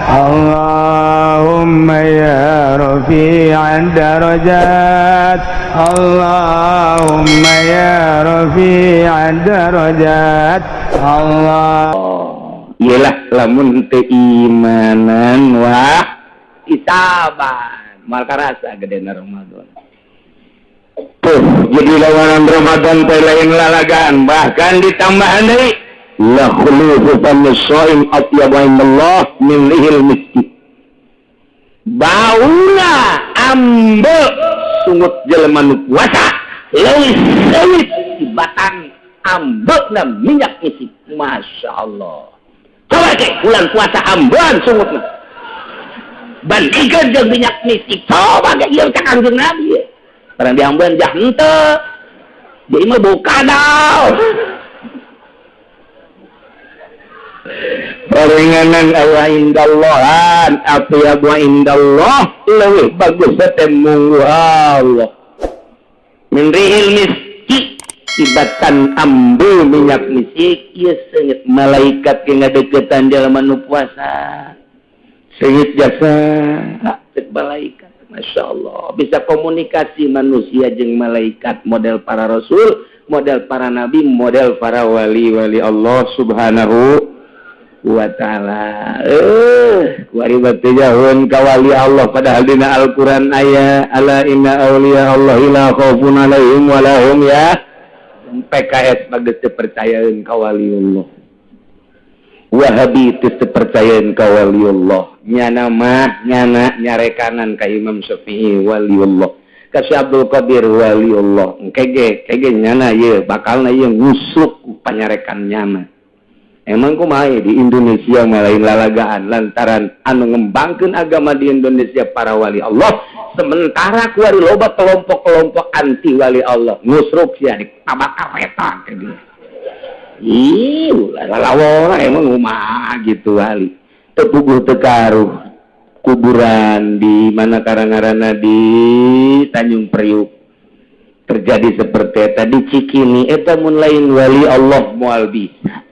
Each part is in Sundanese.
اللهم يا رفيع الدرجات، اللهم يا رفيع الدرجات، الله. Iyalah, lamun teu imanan wah isaban moal karasa gedena Ramadan. Tuh, jadi lawanan Ramadan teh lain lalagaan, bahkan ditambahan deui la khulufu famis shaim atyabu indallah min rihil miski, bauna ambe sungut jelema nu puasa leuwih seungit tibatan ambeuna minyak misik. Masya Allah, coba ke bulan puasa ambean sungutna bandingkeun jeung minyak misik. Coba ge ieu cak Kangjeng Nabi ye. Barang diambean jah henteu, jadi mah bau kadal. Paringanan Allah indallahan atyabu indallah, leuwih bagus teh munggu Allah min rihil miski tibatan ambe minyak misik. Ieu seungit malaikat ge ngadeukeutan jelema nu puasa, seungit jasa cek malaikat. Masya Allah, bisa komunikasi manusia jeung malaikat, model para rasul, model para nabi, model para wali-wali Allah Subhanahu wa ta'ala. Kuari batu jauhun ka wali Allah, padahal dina Al-Quran aya ala inna awliya Allah la khaufun alaihim wa lahum ya. PKS bagus teu percayaeun ka wali Allah, Wahabi teu percayaeun ka wali Allah, nyana mah nyana nyarekanan ka Imam Syafi'i waliullah, ka Syekh Abdul Qadir waliullah. Kege kege nyana ye bakalna ye ngusuk panyarekan nyana. Emang kumaha di Indonesia mah lain lalagaan, lantaran anu ngembangkeun agama di Indonesia para wali Allah, sementara kuari loba kelompok-kelompok anti wali Allah ngusruk sia di tabak kareta ke dia. Ih, lalawora emang kumaha gitu wali teu puguh teu karuh kuburan di mana karangarana di Tanjung Priuk terjadi seperti eta di Cikini eta. Mun lain wali Allah moal bisa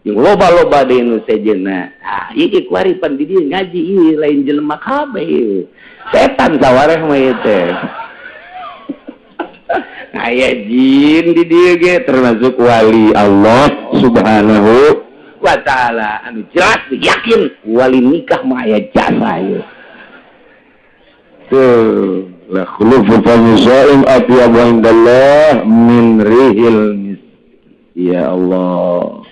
yang loba-loba di nu sejenna. Ah, ieu kuari pan di dieu ngaji ieu lain jelema kabeh ieu. Setan sawareh mah ieu teh. Aya jin di dieu ge, termasuk wali Allah Subhanahu wa ta'ala anu jelas yakin wali nikah mah aya jasa ieu. Tuh, la khulufu fami shaim atyabu indallah min rihil mis. Ya Allah.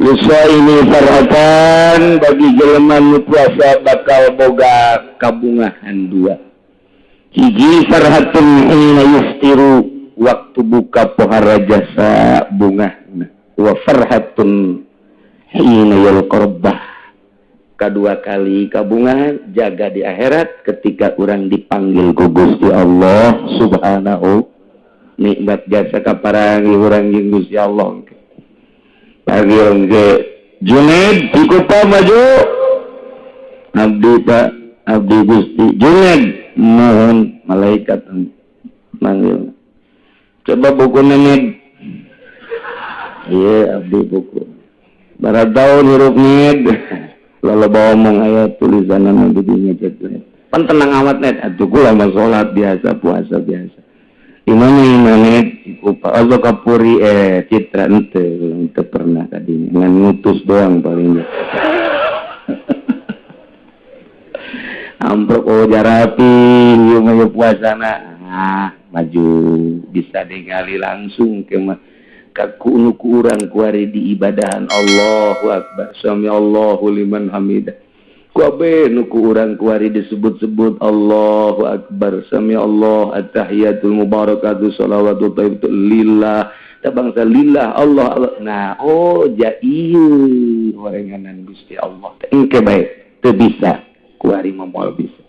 Ini farhatan, bagi jelema nu puasa bakal boga kabungahan dua. Hiji, farhatun hina yuftiru, waktu buka pohara jasa bungahna, wa farhatun hina yalqa rabbah, kedua kali kabungahan jaga di akhirat ketika urang dipanggil ku Gusti Allah Subhanahu. Nikmat jasa kaparangi urang jeung Gusti Allah. Panggil ke Juned Cikupa, maju. Abdi, Pak, abdi Gusti. Juned, mohon, malaikat manggil. Coba buku nenek. Iya, abdi buku barat tahun hirup ned lalu bawa omong aya tulisan anu di dinya cek. Pan tenang amat net atuh, kula mah salat biasa, puasa biasa. Di mana imane? Cikupa atau Kapuri, eh, Citra. Ente ente pernah tadinya ngan ngutus doang palingnya amprok. Oh, jarapi ieu mah ieu puasana. Ah, maju, bisa ningali langsung ke mah kaku nu ku urang kuari di ibadahan. Allahu akbar, sami Allahu liman hamidah. Kabeh nu ku urang kuari disebut-sebut Allahu akbar, sami Allah, at-tahiyatul mubarakatuh, salawatu thayyibatu lillah, ta bangsa lillah, Allah Allah. Nah, oh ja ieu horenganan Gusti Allah teh engke bae teu bisa kuari mah, moal bisa.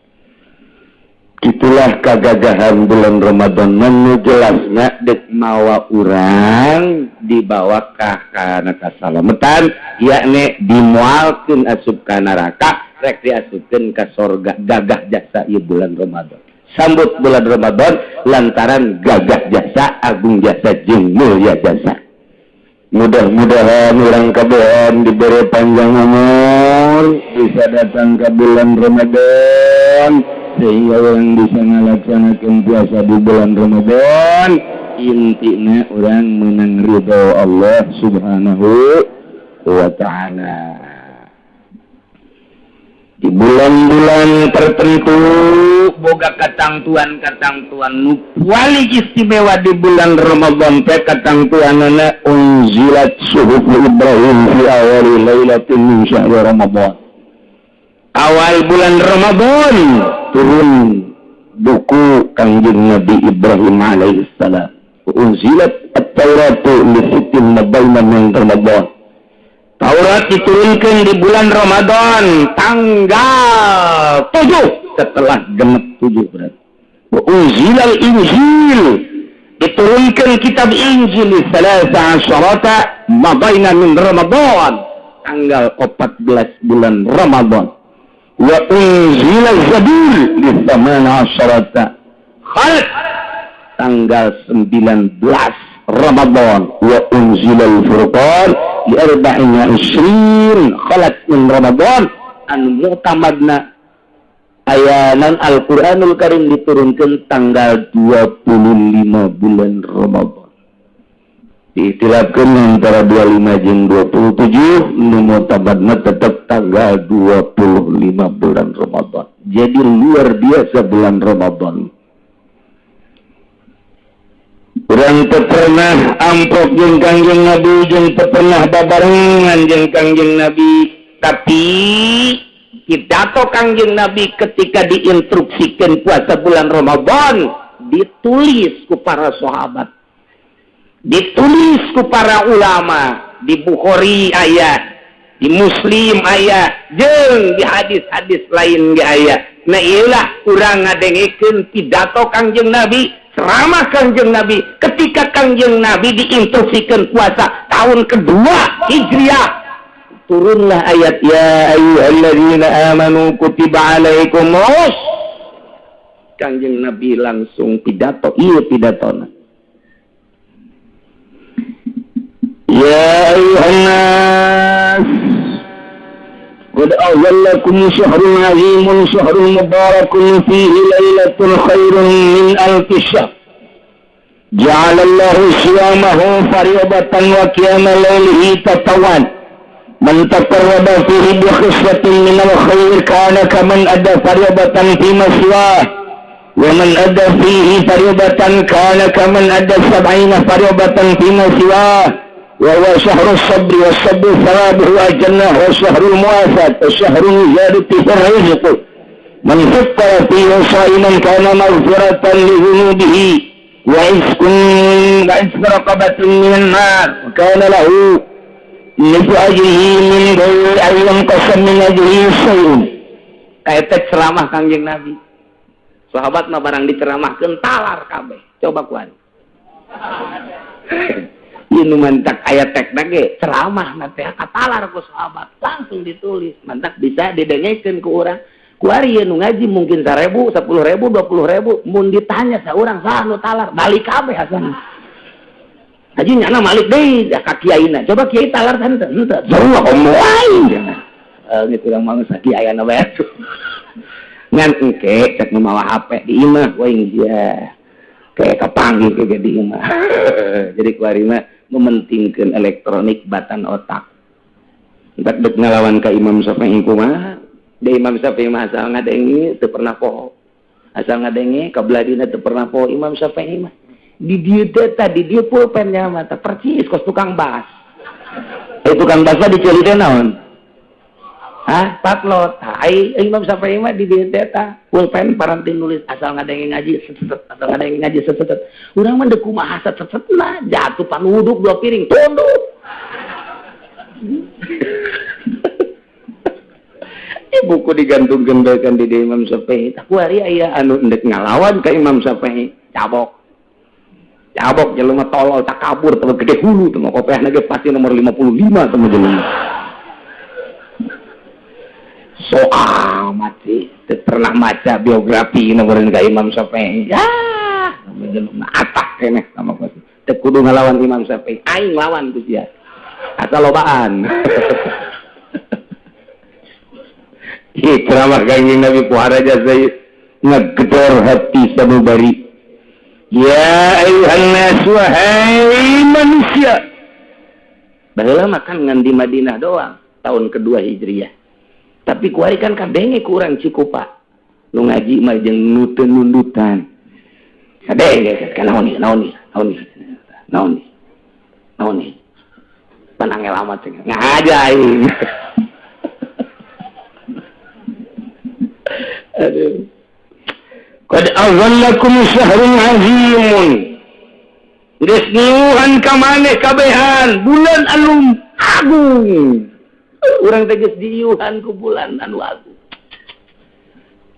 Itulah kagagahan bulan Ramadan nu jelasna dek mawa urang dibawa ka kana kasalametan, yakni dimualkeun asup ka neraka rek diasupkeun ka sorga. Gagah jasa ieu bulan Ramadan. Sambut bulan Ramadan lantaran gagah jasa, agung jasa, jeung mulia jasa. Mudah-mudahan urang kabehan diberi panjang umur, bisa datang ke bulan Ramadan, sehingga urang bisa melaksanakan puasa di bulan Ramadan. Intinya urang menang ridho Allah Subhanahu wa Ta'ala. Di bulan-bulan tertentu boga katangtuan-katangtuan nu paling istimewa. Di bulan Ramadan teh katangtuanana unzilat suhuf Ibrahim fi awali lailatin min syahri Ramadan. Awal bulan Ramadan turun buku Kangjeng Nabi Ibrahim alaihissalam. Unzilat at-Tauratu li sittin mabaina min Ramadan. Taurat diturunkan di bulan Ramadan tanggal 7, setelah genep 7 berarti. Wa unzilal Injil, diturunkan kitab Injil, salasa asyarata mabaina min Ramadan, tanggal 14 bulan Ramadan. Wa unzila Zabur di thamana asyarata khalq, tanggal 19 Ramadan. Wa unzilal Furqan li arba'in wa isrin khalat min Ramadan. Anu mu'tamadna ayanan Al-Quranul Karim diturunkan tanggal 25 bulan Ramadan. Diitilafkan antara 25 jeung 27, nu mu'tamadna tetap tanggal 25 bulan Ramadan. Jadi luar biasa bulan Ramadan. Urang teu pernah amprok jeung Kangjeng Nabi, jeung teu pernah babarengan jeung Kangjeng Nabi, tapi pidato Kangjeng Nabi ketika diinstruksikan puasa bulan Ramadan ditulis ku para sahabat, ditulis ku para ulama. Di Bukhari aya, di Muslim aya, jeung di hadis-hadis lain ge aya. Nah, iyalah urang ngadengekeun pidato Kangjeng Nabi, ceramah Kangjeng Nabi ketika Kangjeng Nabi diinstruksikan puasa tahun kedua Hijriah. Turunlah ayat ya ayyuhalladzina amanu kutiba alaikumus. Kangjeng Nabi langsung pidato, iya pidatona. Ya ayyuhan nas qad azallakum syahrun azimun, syahrun mubarakun, fihi lailatun khairun min alfi syahr. Ja'alallahu siyamahu fariidatan wa qiyama lailihi tatawan. Man taqarraba fihi bi khislatin min al-khair kana kaman adda fariidatan fi ma siwah, wa man adda fihi fariidatan kana kaman adda sab'ina fariidatan fi ma siwah. Wa huwa syahru sabri, was sabru thawabuhu al-jannah, wa syahrul muwasat, wa syahrul ziyadati fil rizq. Man fattara fihi sha'iman kana maghfiratan li dhunubihi wa iskun wa isku raqabatin minan nar, wa kana lahu nisfu ajrihi min ghairi an yanqasa min ajrihi syai'un. Eta ceramah Kangjeng Nabi. Sahabat mah barang diceramahkeun talar kabeh. Coba kuan. Ieu nu mantak aya tek ge ceramah na teh katalar ku sahabat, langsung ditulis, mantak bisa didengekeun ku urang. Kuari ieu nu ngaji mungkin 1000, 10.000, 20.000, mun ditanya saurang saha nu talar, balik kabeh asana. Haji nyana malik deui ya ka kiaina. Coba kiai talar kan henteu, henteu. Sarua komo aing. Eh, gitu urang mah kiai aya bae. Ngan engke cek nu mawa HP di imah waing dia. Kayak kapanggih kayak di imah. Jadi kuari mah mementingkeun elektronik batan otak. Entak dek ngalawan ka Imam Syafi'i kumaha? Da Imam Syafi'i mah asal ngadenge teu pernah poho. Asal ngadenge kabeladina teu pernah poho Imam Syafi'i mah. Di dieu teh tadi dieu pulpennya mah teh percis kos tukang bas. Eh, tukang bas mah diceuli teh naon? Hah? Patlot. Ai Imam Syafi'i mah di dieu teh tah pulpen paranti nulis, asal ngadenge ngaji set set, asal ngadenge ngaji set set. Urang mah deuk kumaha set set nah jatuh panuduk dua piring tunduk. Buku digantungkeun bae kan di Imam Syafi'i. Tak kuari aya anu endek ngalawan ka Imam Syafi'i, cabok. Cabok jelema tolol, takabur, teu gede hulu teu kopeahna ge pasti nomor 55 teu jelema. So amat sih, teu pernah maca biografi nomor ka Imam Syafi'i. Ya, jelema atak keneh sama teu kudu ngalawan Imam Syafi'i. Aing lawan ku sia. Asal lobaan. Ih, ceramah Kangjeng Nabi puhara jasa ngegedor hati sanubari. Ya ayuhan nas, wahai manusia. Baheula mah kan ngan di Madinah doang tahun kedua Hijriah. Tapi kuari kan kadenge kurang Cikupa. Nu ngaji mah jeung nu teu nundutan. Kadenge kan naon ieu, naon ieu, naon ieu. Naon ieu. Naon ieu. Pan angel amat cenah. Ngahaja aing. Aduh. Qad azallakum syahrun azimun. Geus niuhan ka maneh kabehan bulan anu agung. Urang teh geus diiuhan ku bulan anu agung.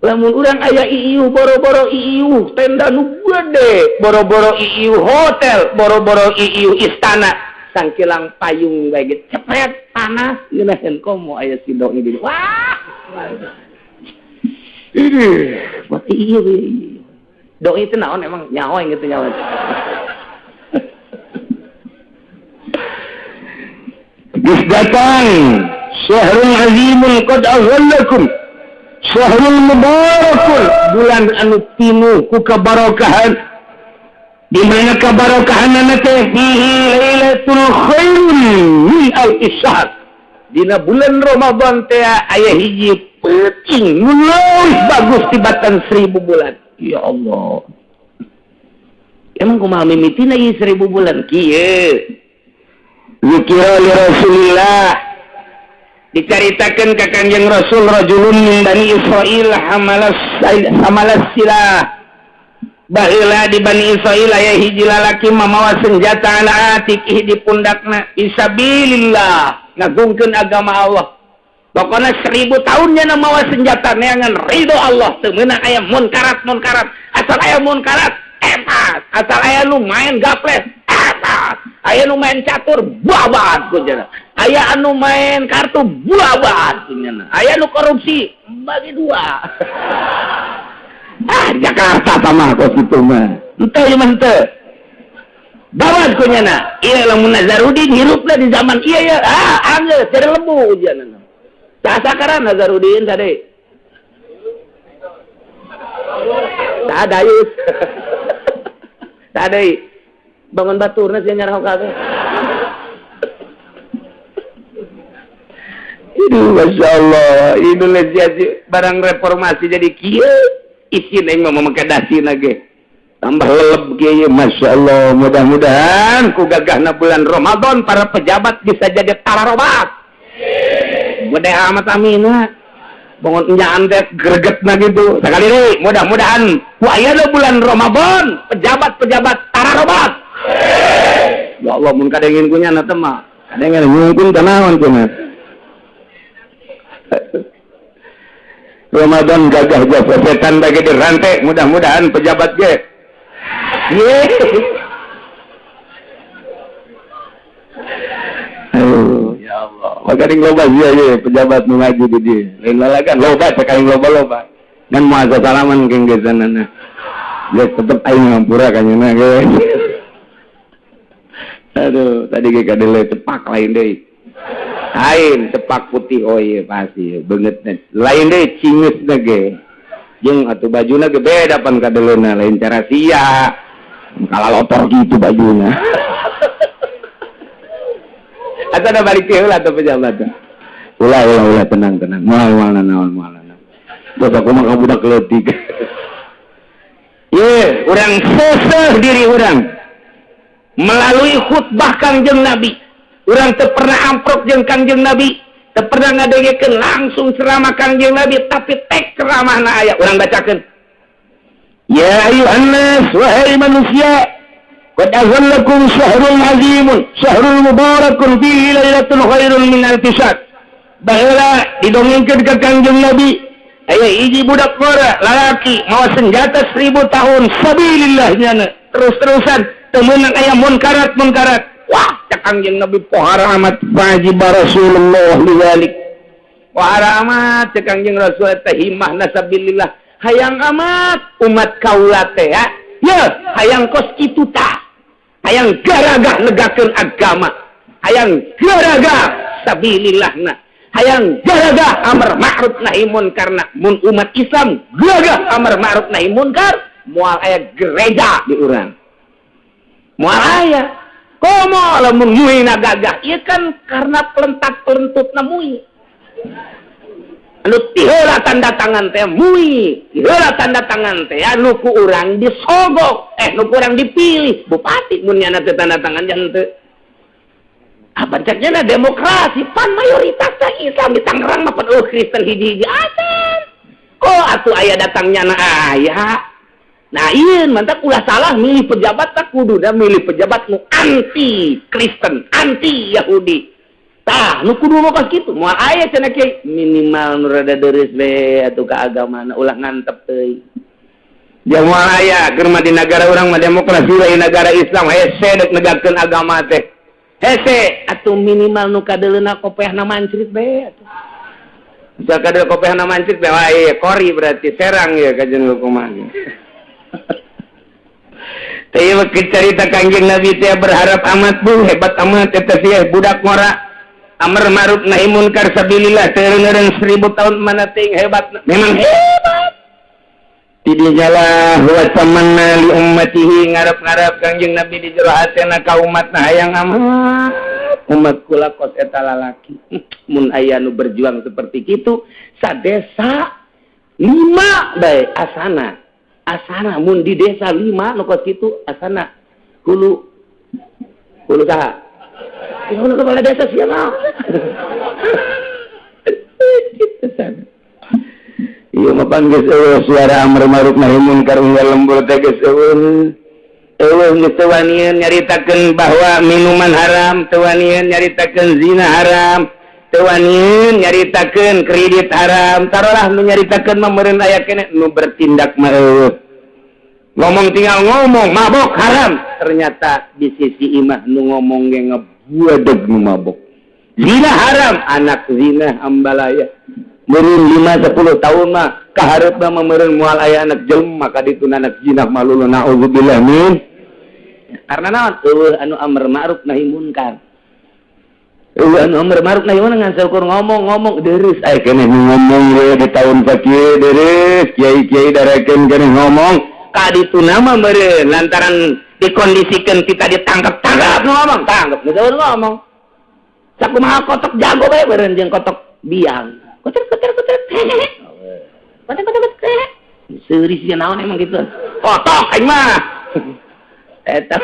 Lamun urang aya iiuh boro-boro iiuh tenda nu gede, boro-boro iiuh hotel, boro-boro iiuh istana, sangkilang payung bae ge cepet panas ngeunaheun komo aya sido di wah. Ini buat iya doi itu naon emang nyawa yang gitu nyawa. Geus datang syahrul azimun qad azallakum syahrul mubarakun, bulan anu pinuh ku kabarokahan. Di mana kabarokahanna teh fihi lailatul khairun min alfi syahr. Dina bulan Ramadan teh aya hiji peuting nu leuwih bagus tibatan 1000 bulan. Ya Allah. Emang kumaha mimitina ieu 1000 bulan kieu? Zikira li Rasulillah, dicaritakeun ka Kangjeng Rasul rajulun min Bani Israil hamalas silah. Baheula di Bani Israil aya hiji lalaki mamawa senjata ala atiqih di pundakna fisabilillah, ngagungkeun agama Allah. Pokoknya 1000 tahunnya mawa senjata neangan ridho Allah, teu meunang aya munkarat munkarat, asal aya munkarat epas, asal aya nu main gaples epas, aya nu main catur babat kunyana, aya anu main kartu babat kunyana, aya nu korupsi bagi dua. Ah, Jakarta sama kos kitu mah. Henteu ieu mah henteu. Babat kunyana. Ieu lamun Nazarudin hirupna di zaman ieu ya, ah anggeus jadi lebu ujianna. Sakaran Nazarudin tadi. Tak ada yus. Tak ada. Bangun baturna sia nyarah kabeh. Aduh, Masya Allah. Indonesia barang reformasi jadi kieu. Isin aing mah make dasina ge. Tambah leleb kieu, Masya Allah. Mudah-mudahan ku gagahna bulan Ramadan para pejabat bisa jadi tararobat. Gede amat amina. Bangun enyaan teh gregetna gitu. Sekali deui mudah-mudahan ku ayeuna bulan Ramadan pejabat-pejabat tararobat. Ya Allah mun kadengin ku nyana teh mah. Kadengin nyungkun teh naon kumaha. Ramadan gagah jasa setan bagi dirantai, mudah-mudahan pejabat ge. Ye. Aduh, ya Allah. Maka loba sia ye pejabat nu ngaji di dieu. Lain lalagan loba cek aing loba-loba. Ngan moal salaman jeung gesanana. Geus tetep aing ngampura ka nyeuna ge. Aduh, tadi ge kadele cepak lain deui. Lain cepak putih, oh iya pasti beungeutna. Lain deui cingeusna ge. Jeung atuh bajuna ge beda pan kadeleuna, lain cara sia. Kalalotor gitu bajuna. Atau ada balik heula atuh pejabat. Ulah ulah ulah tenang tenang. Moal moal naon moal naon. Bapak kumaha budak leutik. Ye, urang seseh diri urang melalui khutbah Kangjeng Nabi. Urang teu pernah amprok jeung Kangjeng Nabi, teu pernah ngadengekeun langsung ceramah Kangjeng Nabi, tapi tek ceramahna aya urang bacakeun. Ya ayuhan nas, wahai manusia, qad azallakum syahrul azimun, syahrul mubarakun fihi lailatul khairun min alfi syahr. Baheula didongengkeun ka Kangjeng Nabi, aya hiji budak ngora lalaki mawa senjata 1000 tahun sabilillah nyana terus-terusan teu meunang aya munkarat munkarat. Wah, cak Kangjeng Nabi pohara amat wajib Rasulullah lidzalik. Pohara amat cak Kangjeng Rasul teh himahna sabilillah. Hayang amat umat kaula teh ya. Ye, hayang kos kitu tah. Hayang garagah negakeun agama. Hayang garaga sabilillahna, hayang garaga amar ma'ruf nahi munkarna. Mun umat Islam gagah amar ma'ruf nahi munkar, moal aya gereja di urang, moal aya. Komo lamun MUI gagah, ieu kan karena pelentat-pelentutna MUI anu tiheula tanda tangan teh, MUI tiheula tanda tangan teh, anu ku urang disogok, nu ku urang dipilih bupati. Mun nyana teh tanda tangan jangan teu apa ceknya demokrasi, pan mayoritas teh Islam di Tangerang mah, pan euweuh Kristen hiji-hiji acan. Kok atuh aya datang nyana aya. Nah, iya, mantap, ulah salah milih pejabat, tak kudu dah milih pejabat nu anti Kristen, anti Yahudi. Tah, nu kudu mah pas kitu. Moal aya cenah kiai, minimal nu rada deureuh we atuh ka agamana, ulah ngantep teuing. Ya moal aya, keur mah di negara urang mah demokrasi, lain negara Islam, hese dek negakeun agama teh. Hese atuh, minimal nu kadeuleuna kopehna mancrit be atuh. Bisa kadeul kopehna mancrit be, wah iya kori berarti serang ya kajian hukuman. Tapi cerita Kangjeng Nabi teh berharap amat, bu hebat amat eta sih budak ngora amar ma'ruf nahi munkar sabilillah teu 1000 tahun mana ting hebat, memang hebat. Tidinya lah wa tamanna li ummatihi, ngarep-ngarep Kangjeng Nabi di jero hatena ka umatna, hayang amat umat kula kos eta lalaki. Mun aya nu berjuang seperti kitu sadesa lima bae, asana asana mun di desa lima nu kos kitu, asana hulu hulu saha? Hulu kepala desa siapa gitu sana. Iya mah pan geus euweuh suara amar ma'ruf nahi munkar unggal lembur teh, geus euweuh. Euweuh geus teu wanian nyaritakeun bahwa minuman haram, teu wanian nyaritakeun zina haram, teu wanian nyaritakeun kredit haram. Tarolah nu nyaritakeun mah meureun aya keneh, nu bertindak mah euweuh. Ngomong tinggal ngomong mabok haram, ternyata di sisi imah nu ngomong ge ngebuadeg nu mabok. Zina haram, anak zina ambalaya. Meureun 5 10 tahun mah kaharep mah meureun moal aya anak jelema ka ditu, anak zina malulu, naudzubillah min. Karena naon? Euweuh anu amar ma'ruf nahi munkar. Euweuh anu amar ma'ruf nahi munkar, ngan saukur ngomong-ngomong deureuh aya keneh ngomong we di tahun sakieu, deureuh kiai-kiai darekeun keneh ngomong ka ditu nama meureun lantaran dikondisikan kita ditangkap-tangkap, ngomong tangkap nu ngomong sakumaha kotok jago bae meureun jeung kotok biang kotor kotor kotor kotor kotor kotor seuri sia naon emang gitu kotok aing mah eta.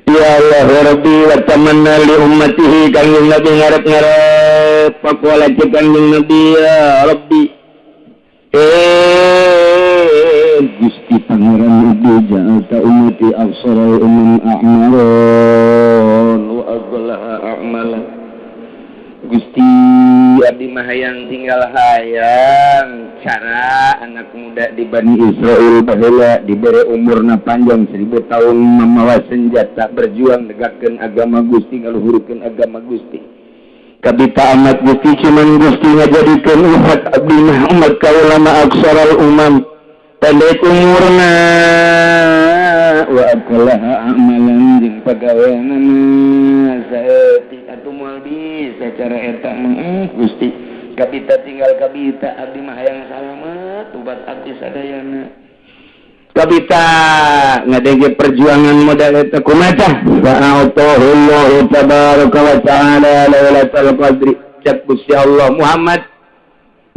Ya Allah ya Rabbi, wa tamanna li ummatihi, Kangjeng Nabi ngarep-ngarep. Faqala, Kangjeng Nabi, ya Rabbi, Gusti Pangeran Ibu, ja'alta ummati aqsara umam a'maron wa aqlaha a'mala. Gusti, abdi mah hayang tinggal, hayang cara anak muda di Bani Israel baheula diberi umurna panjang 1000 tahun memawa senjata berjuang negakkeun agama Gusti, ngaluhurkeun agama Gusti. Kabita amat Gusti, cuman Gusti ngajadikeun umat abdi mah, umat kaula mah aqsaral umam, pendek umurna, wa aqallaha amalan, jeung pagaweanana saeutik. Atuh moal bisa cara eta mah, Gusti. Kabita tinggal kabita abdi mah hayang salamet umat abdi sadayana. Kabita ngadenge perjuangan modal eta kumaha tah, fa'atahu Allahu tabaraka wa ta'ala lailatul qadri. Cek Gusti Allah, Muhammad,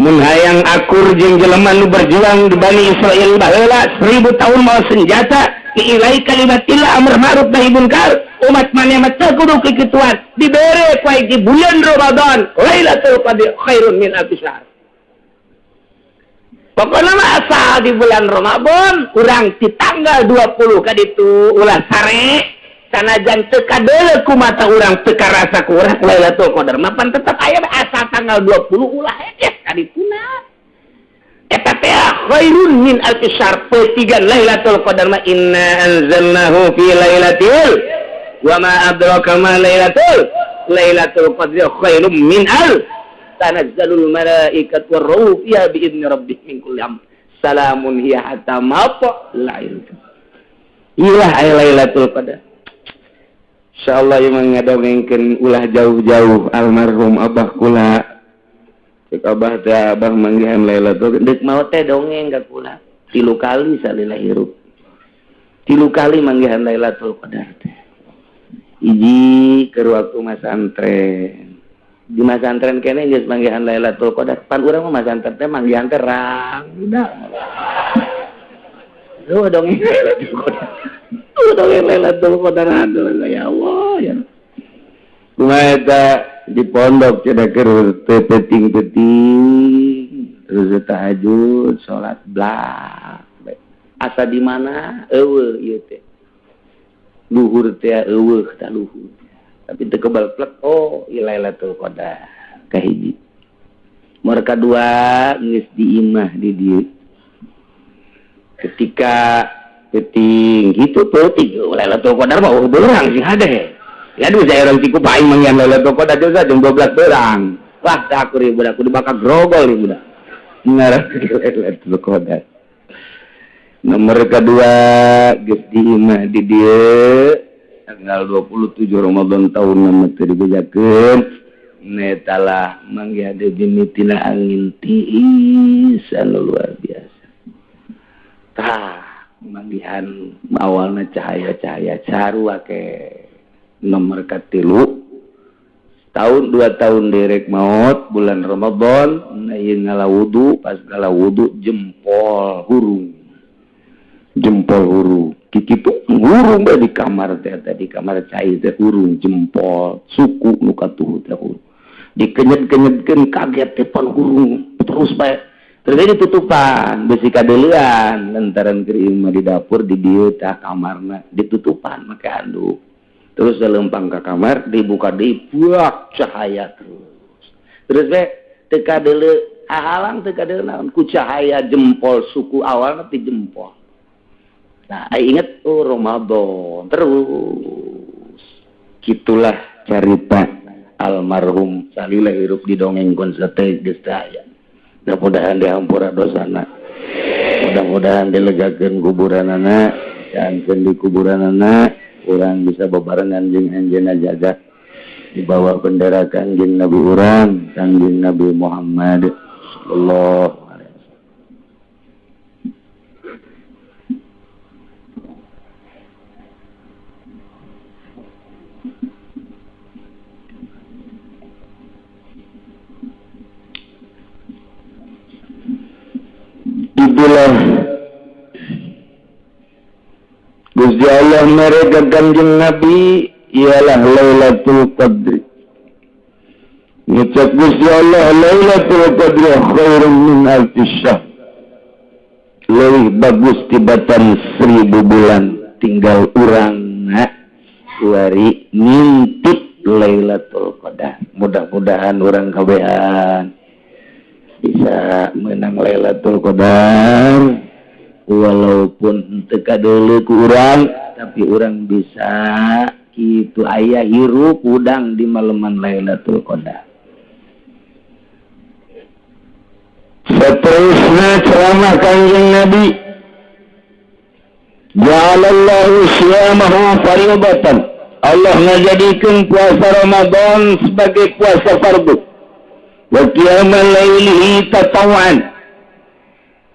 mun hayang akur jeung jelema nu berjuang di Bani Israel baheula 1000 tahun mawa senjata i'lai kalimatillah, amar ma'ruf nahi munkar, umat maneh mah teu kudu kikituan, dibere ku di bulan Ramadan Lailatul Qadar khairun min alfi syahr. Pokoknya mah asal di bulan Ramadan kurang di tanggal 20 kaditu ulah sare, sanajan teu kadeuleu ku mata urang, teu karasa ku urang, Lailatul Qadar mah pan tetep aya. Asal tanggal 20 ulah hese kadituna, eta teh khairun min alfi syahr. Petigan Lailatul Qadar mah inna anzalnahu fi lailatul, wa ma adraka ma lailatul qadri khairum min al tanazzalul malaikatu warruhu fiha bi idni rabbihim min kulli amr, salamun hiya hatta matla'il. Iyalah aya Lailatul Qadar. Insyaallah ieu mah ngadongengkeun ulah jauh-jauh almarhum abah kula. Cek abah teh, abah manggihan Lailatul, deuk maot teh dongeng ka kula. Tilu kali salila hirup. Tilu kali manggihan Lailatul Qadar teh. Hiji keur waktu masantren. Di masantren kene geus manggihan Lailatul Qadar. Pan urang mah masantren teh manggihan teh rang udah. Lu dongeng Lailatul Qadar. Dongeng Lailatul Qadar, aduh ya Allah ya. Kumaha eta di pondok cenah keur teu peuting-peuting terus tahajud salat blak. Asa di mana euweuh ieu teh. Luhur teh euweuh tah luhur. Tapi teu kebal plek, oh ieu Lailatul Qadar kahiji. Nomor kadua geus di imah di dieu. Ketika peuting gitu peuting Lailatul Qadar mah beurang sing hade. Ya aduh, saya orang tiku paing manggihan Lailatul Qadar juga jam 12 beurang. Wah, teh aku rieu budak kudu bakal grogol ieu budak. Ngarah Lailatul Qadar. Nomor kedua geus di imah di dieu tanggal 27 Ramadan tahun nama teu dibejakeun. Neta lah manggih ada mimitina angin tiis anu luar biasa. Tah, manggihan awalna cahaya-cahaya sarua ke nomor katilu tahun 2 tahun derek maut bulan Ramadan. Nah, ieu ngala wudu, pas ngala wudu jempol hurung, jempol hurung kitu hurung bae di kamar teh. Di kamar cai teh hurung jempol suku nu katuhu teh hurung, dikenyet-kenyetkeun kaget teh pan hurung terus bae. Terus ditutupan besi kadeulean lantaran keur imah di dapur di dieu tah kamarna ditutupan make handuk. Terus lempang ke kamar, dibuka deui, buak cahaya terus terus we teu kadeuleu halang, teu kadeuleu naon ku cahaya jempol suku awalna ti jempol. Nah, inget, oh Ramadan terus. Gitulah cerita almarhum salila hirup di dongeng sate geus aya. Mudah-mudahan dihampura dosana, mudah-mudahan dilegakeun kuburanana, jangan di kuburanana urang bisa bebarengan jeung anjeunna jaga di bawah bendera Kangjeng Nabi urang, Kangjeng Nabi Muhammad sallallahu alaihi wasallam. Itulah Gusti Allah mereka Kanjeng Nabi ialah Lailatul Qadri. Ngucap Gusti Allah, Lailatul Qadri khairun min alfi syahr. Lebih bagus tibatan 1000 bulan. Tinggal urang kuari ngintip Lailatul Qadar. Mudah-mudahan urang kabehan bisa menang Lailatul Qadar, walaupun teka dulu kurang, tapi urang bisa itu aya hirup udang di malaman Lailatul Qadar. Seterusnya ceramah Kanjeng Nabi, ja'alallahu siyamahu fariidatan. Allah ngajadikeun puasa Ramadan sebagai puasa fardu. Wa qiyamal lailihi tatawwan.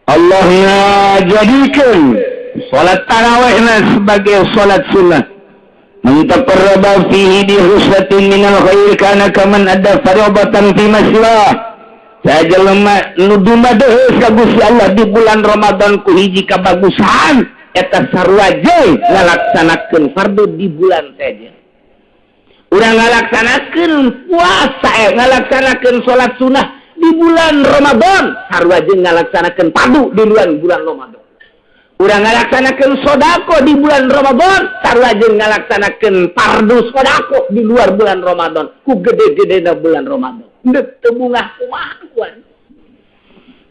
Allah ngajadikeun salat tarawihna sebagai salat sunnah. Man taqarraba fihi bi khuslatin minal khair kana kaman adda fariidatan fi ma siwah. Saja lemah nu dumadeheus ka Gusti Allah di bulan Ramadan ku hiji kabagusan, eta sarua jeung ngalaksanakeun fardu di bulan saja. Urang ngalaksanakeun puasa, ngalaksanakeun salat sunnah di bulan Ramadan sarua jeung ngalaksanakeun fardu di bulan bulan Ramadan. Urang ngalaksanakeun sodako di bulan Ramadan sarua jeung ngalaksanakeun fardu sodako di luar bulan Ramadan. Ku gede-gedena bulan Ramadan deuk teu bungah kumaha kuan.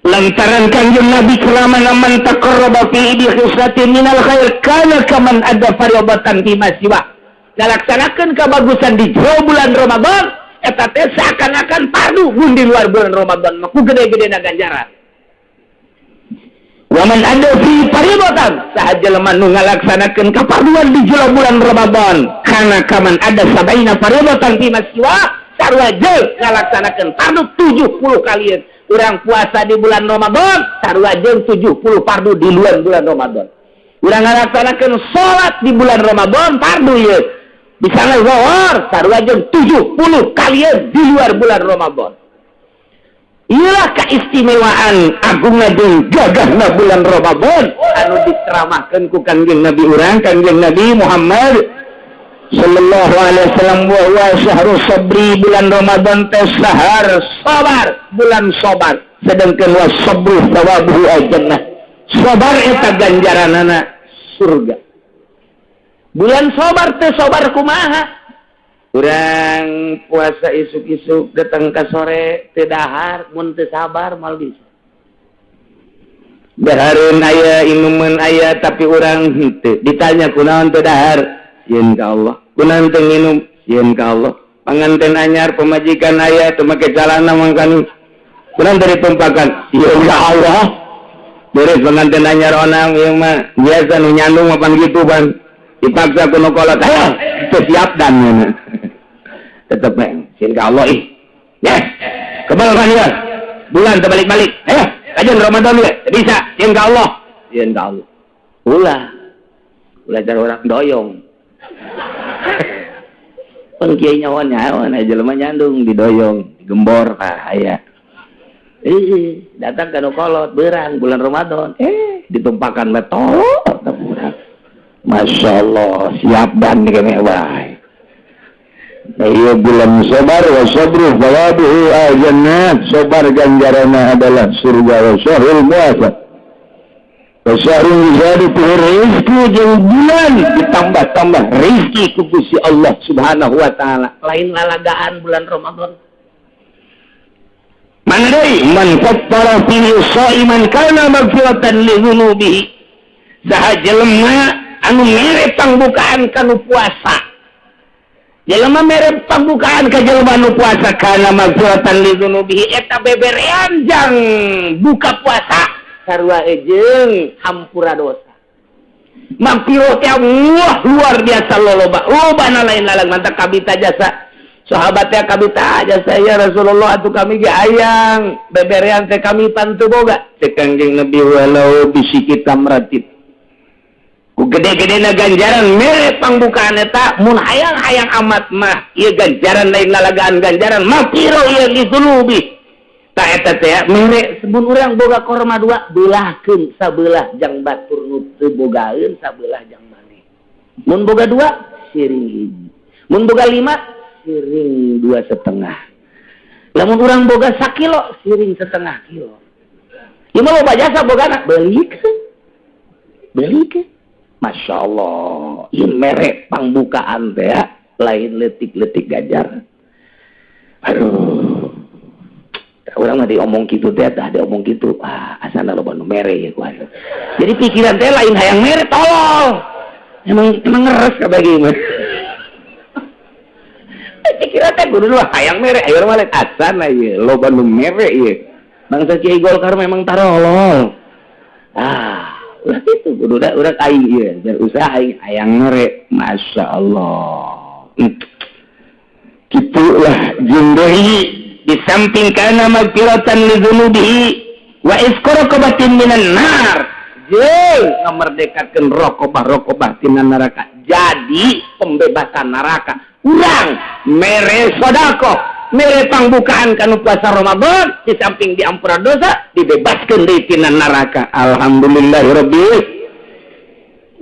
Lantaran Kanjeng Nabi selama, man taqarraba fi bi khislatin minal khair kana kaman adda fariidatan fi ma siwa. Ngalaksanakeun kabagusan di jero bulan Ramadan eta teh seakan-akan fardu mun di luar bulan Ramadan mah ku gede-gedena ganjaran. Waman adda fihi faridatan, saha jelema nu ngalaksanakeun kafarduan di jero bulan Ramadan, kana kaman adda sab'ina faridatan fi ma siwa, sarua jeung ngalaksanakeun fardu 70 kalian. Urang puasa di bulan Ramadan sarua jeung 70 fardu di luar bulan Ramadan. Urang ngalaksanakeun salat di bulan Ramadan fardu ieu, misalnya zuhur, sarua jeung 70 kalian di luar bulan Ramadan. Inilah keistimewaan agungna jeung gagahna bulan Ramadan anu diceramahkeun ku Kangjeng Nabi urang, Kangjeng Nabi Muhammad sallallahu alaihi wasallam. Wa huwa syahrus sabri, bulan Ramadan teh sahar sabar, bulan sabar. Sedangkan wa sabru thawabuhu al-jannah, sabar eta ganjaranana surga. Bulan sabar teh sabar kumaha? Urang puasa isuk-isuk datang ke sore teu dahar, mun teu sabar moal bisa. Dahareun aya, inuman aya, tapi urang henteu. Ditanya, "Kunaon teu dahar?" "Sieun ka Allah." "Kunaon teu nginum?" "Sieun ka Allah." Panganten anyar, pemajikan aya, teu make calana mangkani. "Kunaon teu ditumpakan?" "Sieun ka Allah." Beres pengantin anyar onam ieu mah biasa nu nyandung mapan gitu pan dipaksa ku nu kolot, ayo teu siap dan tetep sieun ka Allah ih ya kebal kan ya bulan terbalik-balik, ayo kajian Ramadan ya bisa, sieun ka Allah, sieun ka Allah. Ulah ulah cara orang doyong pan kiai nyawa nyawa nah jelema nyandung didoyong, digembor. Ah, aya ih datang ke kolot berang bulan Ramadan, eh ditumpakan metol. Masya Allah, siap dan kene wae. Nah, iya bulan sabar, wa sabru thawabuhu al-jannah, sabar ganjaranna adalah surga. Wa syahrul muwafaq wa syahrul yuzadu fihi rizqi, jeung bulan ditambah-tambah rizki ku Gusti Allah Subhanahu wa taala. Lain lalagaan bulan Ramadan. Mana deui? Man fattara fihi shaiman kana maghfiratan li dzunubihi, saha jelema anu mere pangbukaan kanu puasa, jelema mere pangbukaan ka jelema anu puasa, kana maghfiratan li dzunubihi, eta beberean jang buka puasa sarua jeung hampura dosa. Maghfirah teh wah luar biasa loloba lobana, lain lalang mantap. Kabita jasa sahabat ya, kabita jasa, "Ya Rasulullah, atuh kami ge hayang beberean teh, kami pan teu boga." Cek Kangjeng Nabi, "Walau bisyiqqi tamratin." Ku gede-gede na ganjaran mere pangbukaan eta, mun hayang-hayang amat mah ieu ganjaran lain lalagaan, ganjaran maghfirah ieu li dzunubi. Ta eta teh mere sebun urang boga korma dua, beulahkeun sabelah jang batur nu teu bogaeun, sabelah jang maneh. Mun boga dua, siring hiji. Mun boga lima, siring 2,5. Lamun urang boga sakilo, siring setengah kilo. Ieu mah loba jasa bogana, beulikeun, beulikeun. Masya Allah, ieu mere pangbukaan teh ya, lain letik-letik gajar. Aduh, urang mah diomong gitu teh, tah diomong gitu, ah asana loba nu mere ya kuat. Jadi pikiran teh lain hayang mere, tolol. Emang emang ngeres kabeh mah. Pikiran teh kudu dulu hayang mere, ayo mah asana ieu loba nu mere ieu. Bangsa Kiai Golkar memang tarolol. Ah, ulah itu kudu da urang aing ieu biar usaha aing hayang mere. Masya Allah. Gitulah jeung deui di samping kana magfiratan li dzunubihi wa itqu raqabatin minan nar, jeung ngamerdekakeun raqabah-raqabah tina neraka. Jadi pembebasan neraka. Urang mere sedekah, mere pangbukaan kanu puasa Ramadan, di samping diampura dosa, dibebaskeun deui tina neraka. Alhamdulillahirabbil.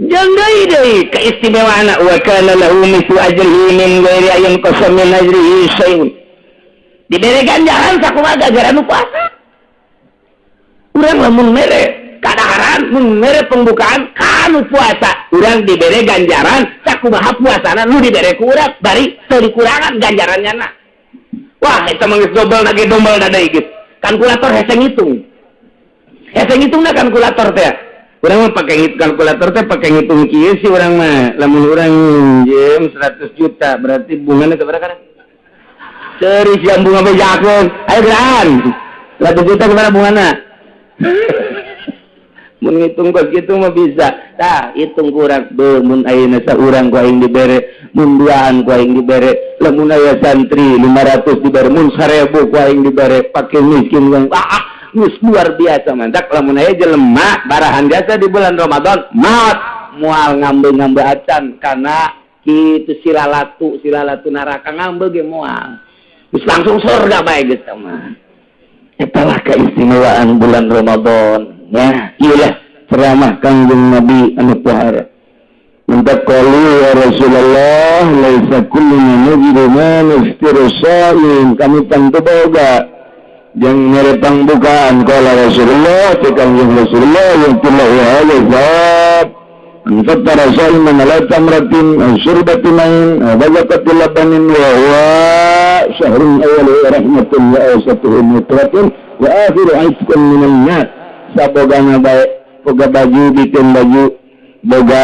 Jeung deui deui keistimewaan, wa kana lahu mithlu ajrihi min ghairi an yanqasa min ajrihi syai'un, dibere ganjaran sakumaha ganjaran nu puasa. Urang lamun mere kadaharan, mun mere pembukaan kanu puasa, urang dibere ganjaran sakumaha puasana nu dibere ku urang, bari teu dikurangan ganjarannya. Na wah, eta mah geus dobel nage dombel da deui geus. Kalkulator hese ngitung, hese ngitungna kalkulator teh. Urang mah pake kalkulator teh pake ngitung kieu sih urang mah. Lamun urang minjem 100 juta, berarti bunganya seberapa kan? Ceris yang bunga bejakeun. Ayo gerahan. 100 juta gimana bungana? Mun ngitung kos kitu mah bisa. Tah, hitung kurang be mun ayeuna saurang ku aing dibere, mun duaan ku aing dibere, lamun aya santri 500 dibere, mun 1000 ku aing dibere, pake miskin ku ah, geus luar biasa mantak lamun aya jelema barahan jasa di bulan Ramadan maot moal ngambe-ngambe acan karena kitu silalatu silalatu neraka ngambe ge moal. Geus langsung surga bae geus mah. Eta lah keistimewaan bulan Ramadan. Ya, iyalah ceramah Kangjeng Nabi anu pohara. Minta qalu ya Rasulullah, laisa kulluna najidu ma nuftiru shaim. Kami tentu boga yang nyerepang bukaan. Qala Rasulullah, cek Kangjeng Rasulullah, yang ya hadza thawab. Man fattara shaiman ala tamratin aw syurbati ma'in aw bazaqati labanin wa huwa syahrun awwaluhu rahmatun wa awsatuhu mutratun wa akhiru itqun minan nar. Sabogana bae, boga baju bikin baju, boga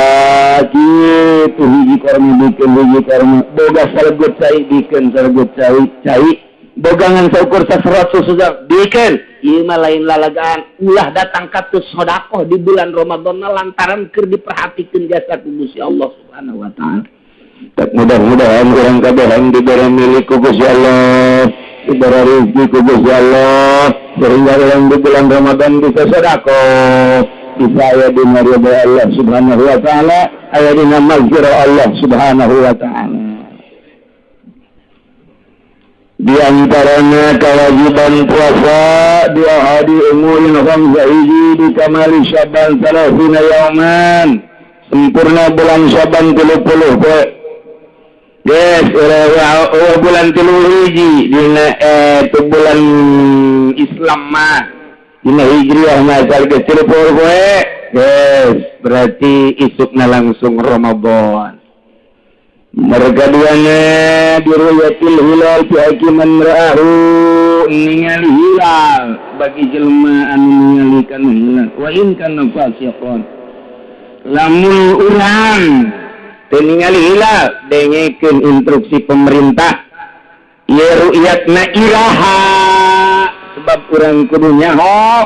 kitu hiji korma bikin hiji korma, boga salegut cai bikin salegut cai cai, boga ngan saukur saserot susu bikin. Ieu mah lain lalagaan, ulah datang katus sedekah di bulan Ramadan lantaran keur diperhatikeun jasa ku Gusti Allah Subhanahu wa taala. Tak mudah-mudahan urang kabehan diberi milik ku Gusti Allah, diberi rezeki ku Gusti Allah, sehingga orang di bulan Ramadan bisa sedekah, bisa aya dina ridha Allah Subhanahu wa taala, aya dina maghfirah Allah Subhanahu wa taala. Di antaranya kewajiban puasa di ahadi umurin khamsa, hiji di kamali Syaban 30 yauman, sempurna bulan Syaban 30 poe. Yes, oh, bulan 31 dina itu bulan Islam mah, dina Hijriah mah asal geus 30 poe. Yes, berarti isukna langsung Ramadan. Mereka duanya diruyatil hilal fi haqqi man ra'ahu, ningali hilal bagi jelema anu ningali kana hilal, wa in kana fasiqan. Lamun urang teu ningali hilal, dengekeun instruksi pemerintah ieu ru'yatna iraha, sebab urang kudu nyaho,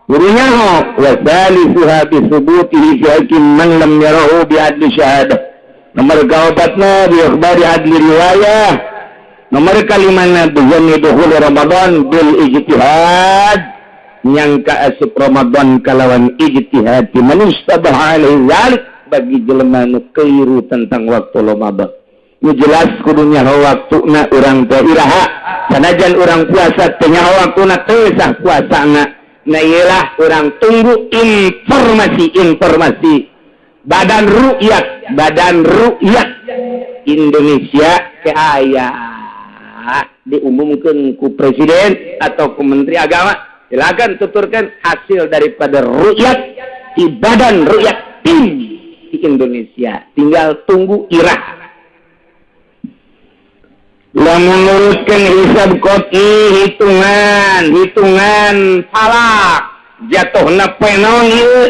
kudu nyaho. Wa salisuha bi thubutihi fi haqqi man lam yarahu bi adli syahadah. Nomor kaopatna bi ikhbari adli riwayah. Nomor kalimana bizanni dukhul Ramadan bil ijtihad, nyangka asup Ramadan kalawan ijtihad man istabaha alaihi zalik, bagi jelema nu keliru tentang waktu Ramadan. Nu jelas kudu nyaho waktuna urang teh iraha, sanajan urang puasa teu nyaho waktuna, teu sah puasana. Nah, iyalah urang tunggu informasi-informasi Badan Rukyat, Badan Rukyat Indonesia ke aya diumumkan ku presiden atau ku menteri agama, silakan tuturkan hasil daripada rukyat di Badan Rukyat tim di Indonesia, tinggal tunggu irah. Lamun menurutkan hisab qot'i, hitungan hitungan falak, jatuhna poe naon ieu?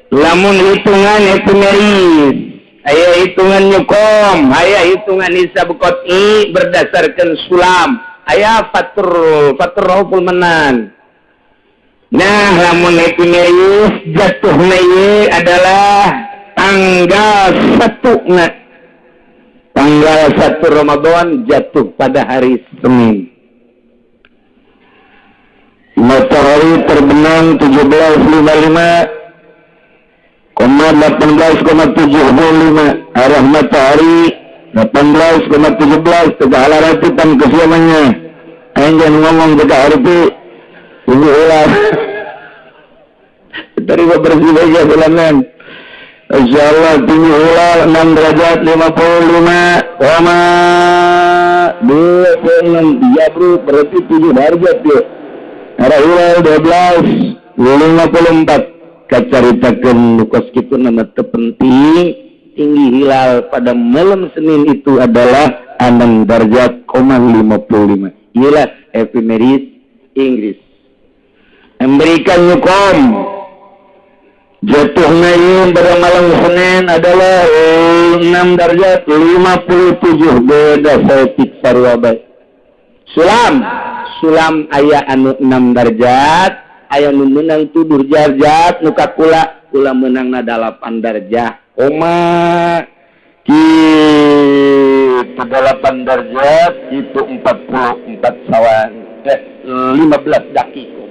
Lamun hitungan epimeris aya, hitungan Newcomb aya, hitungan hisab qot'i berdasarkan sulam aya, fatur fatur Rauful Manan. Nah, lamun epimeris jatuhna ieu adalah tanggal 1 na, tanggal 1 Ramadan jatuh pada hari Senin. Matahari terbenam 17.55 koma 18,75, arah matahari 18,17. Tegak ratutan kesiamannya. Aing jangan ngomong tegak hari itu ini ulah terima bersih aja bulanan. Insya Allah tinggi hilal 6 derajat 55 koma 26. Ya bro, berarti 7 derajat ya. Arah hilal 12 54. Kacaritakeun nu kos kitu nama teu penting. Tinggi hilal pada malam Senin itu adalah 6 derajat koma 55. Iyalah epimeris Inggris. Amerika Newcomb jatuhnya ini pada malam Senin adalah 6 derajat 57, beda saeutik sarua bae. Sulam sulam aya anu 6 derajat. Aya nu menang 7 darjat, nu ka kula, kula menangna 8 darjah koma. Kitu 8 darjat itu 44 sawan, 15 dakiko,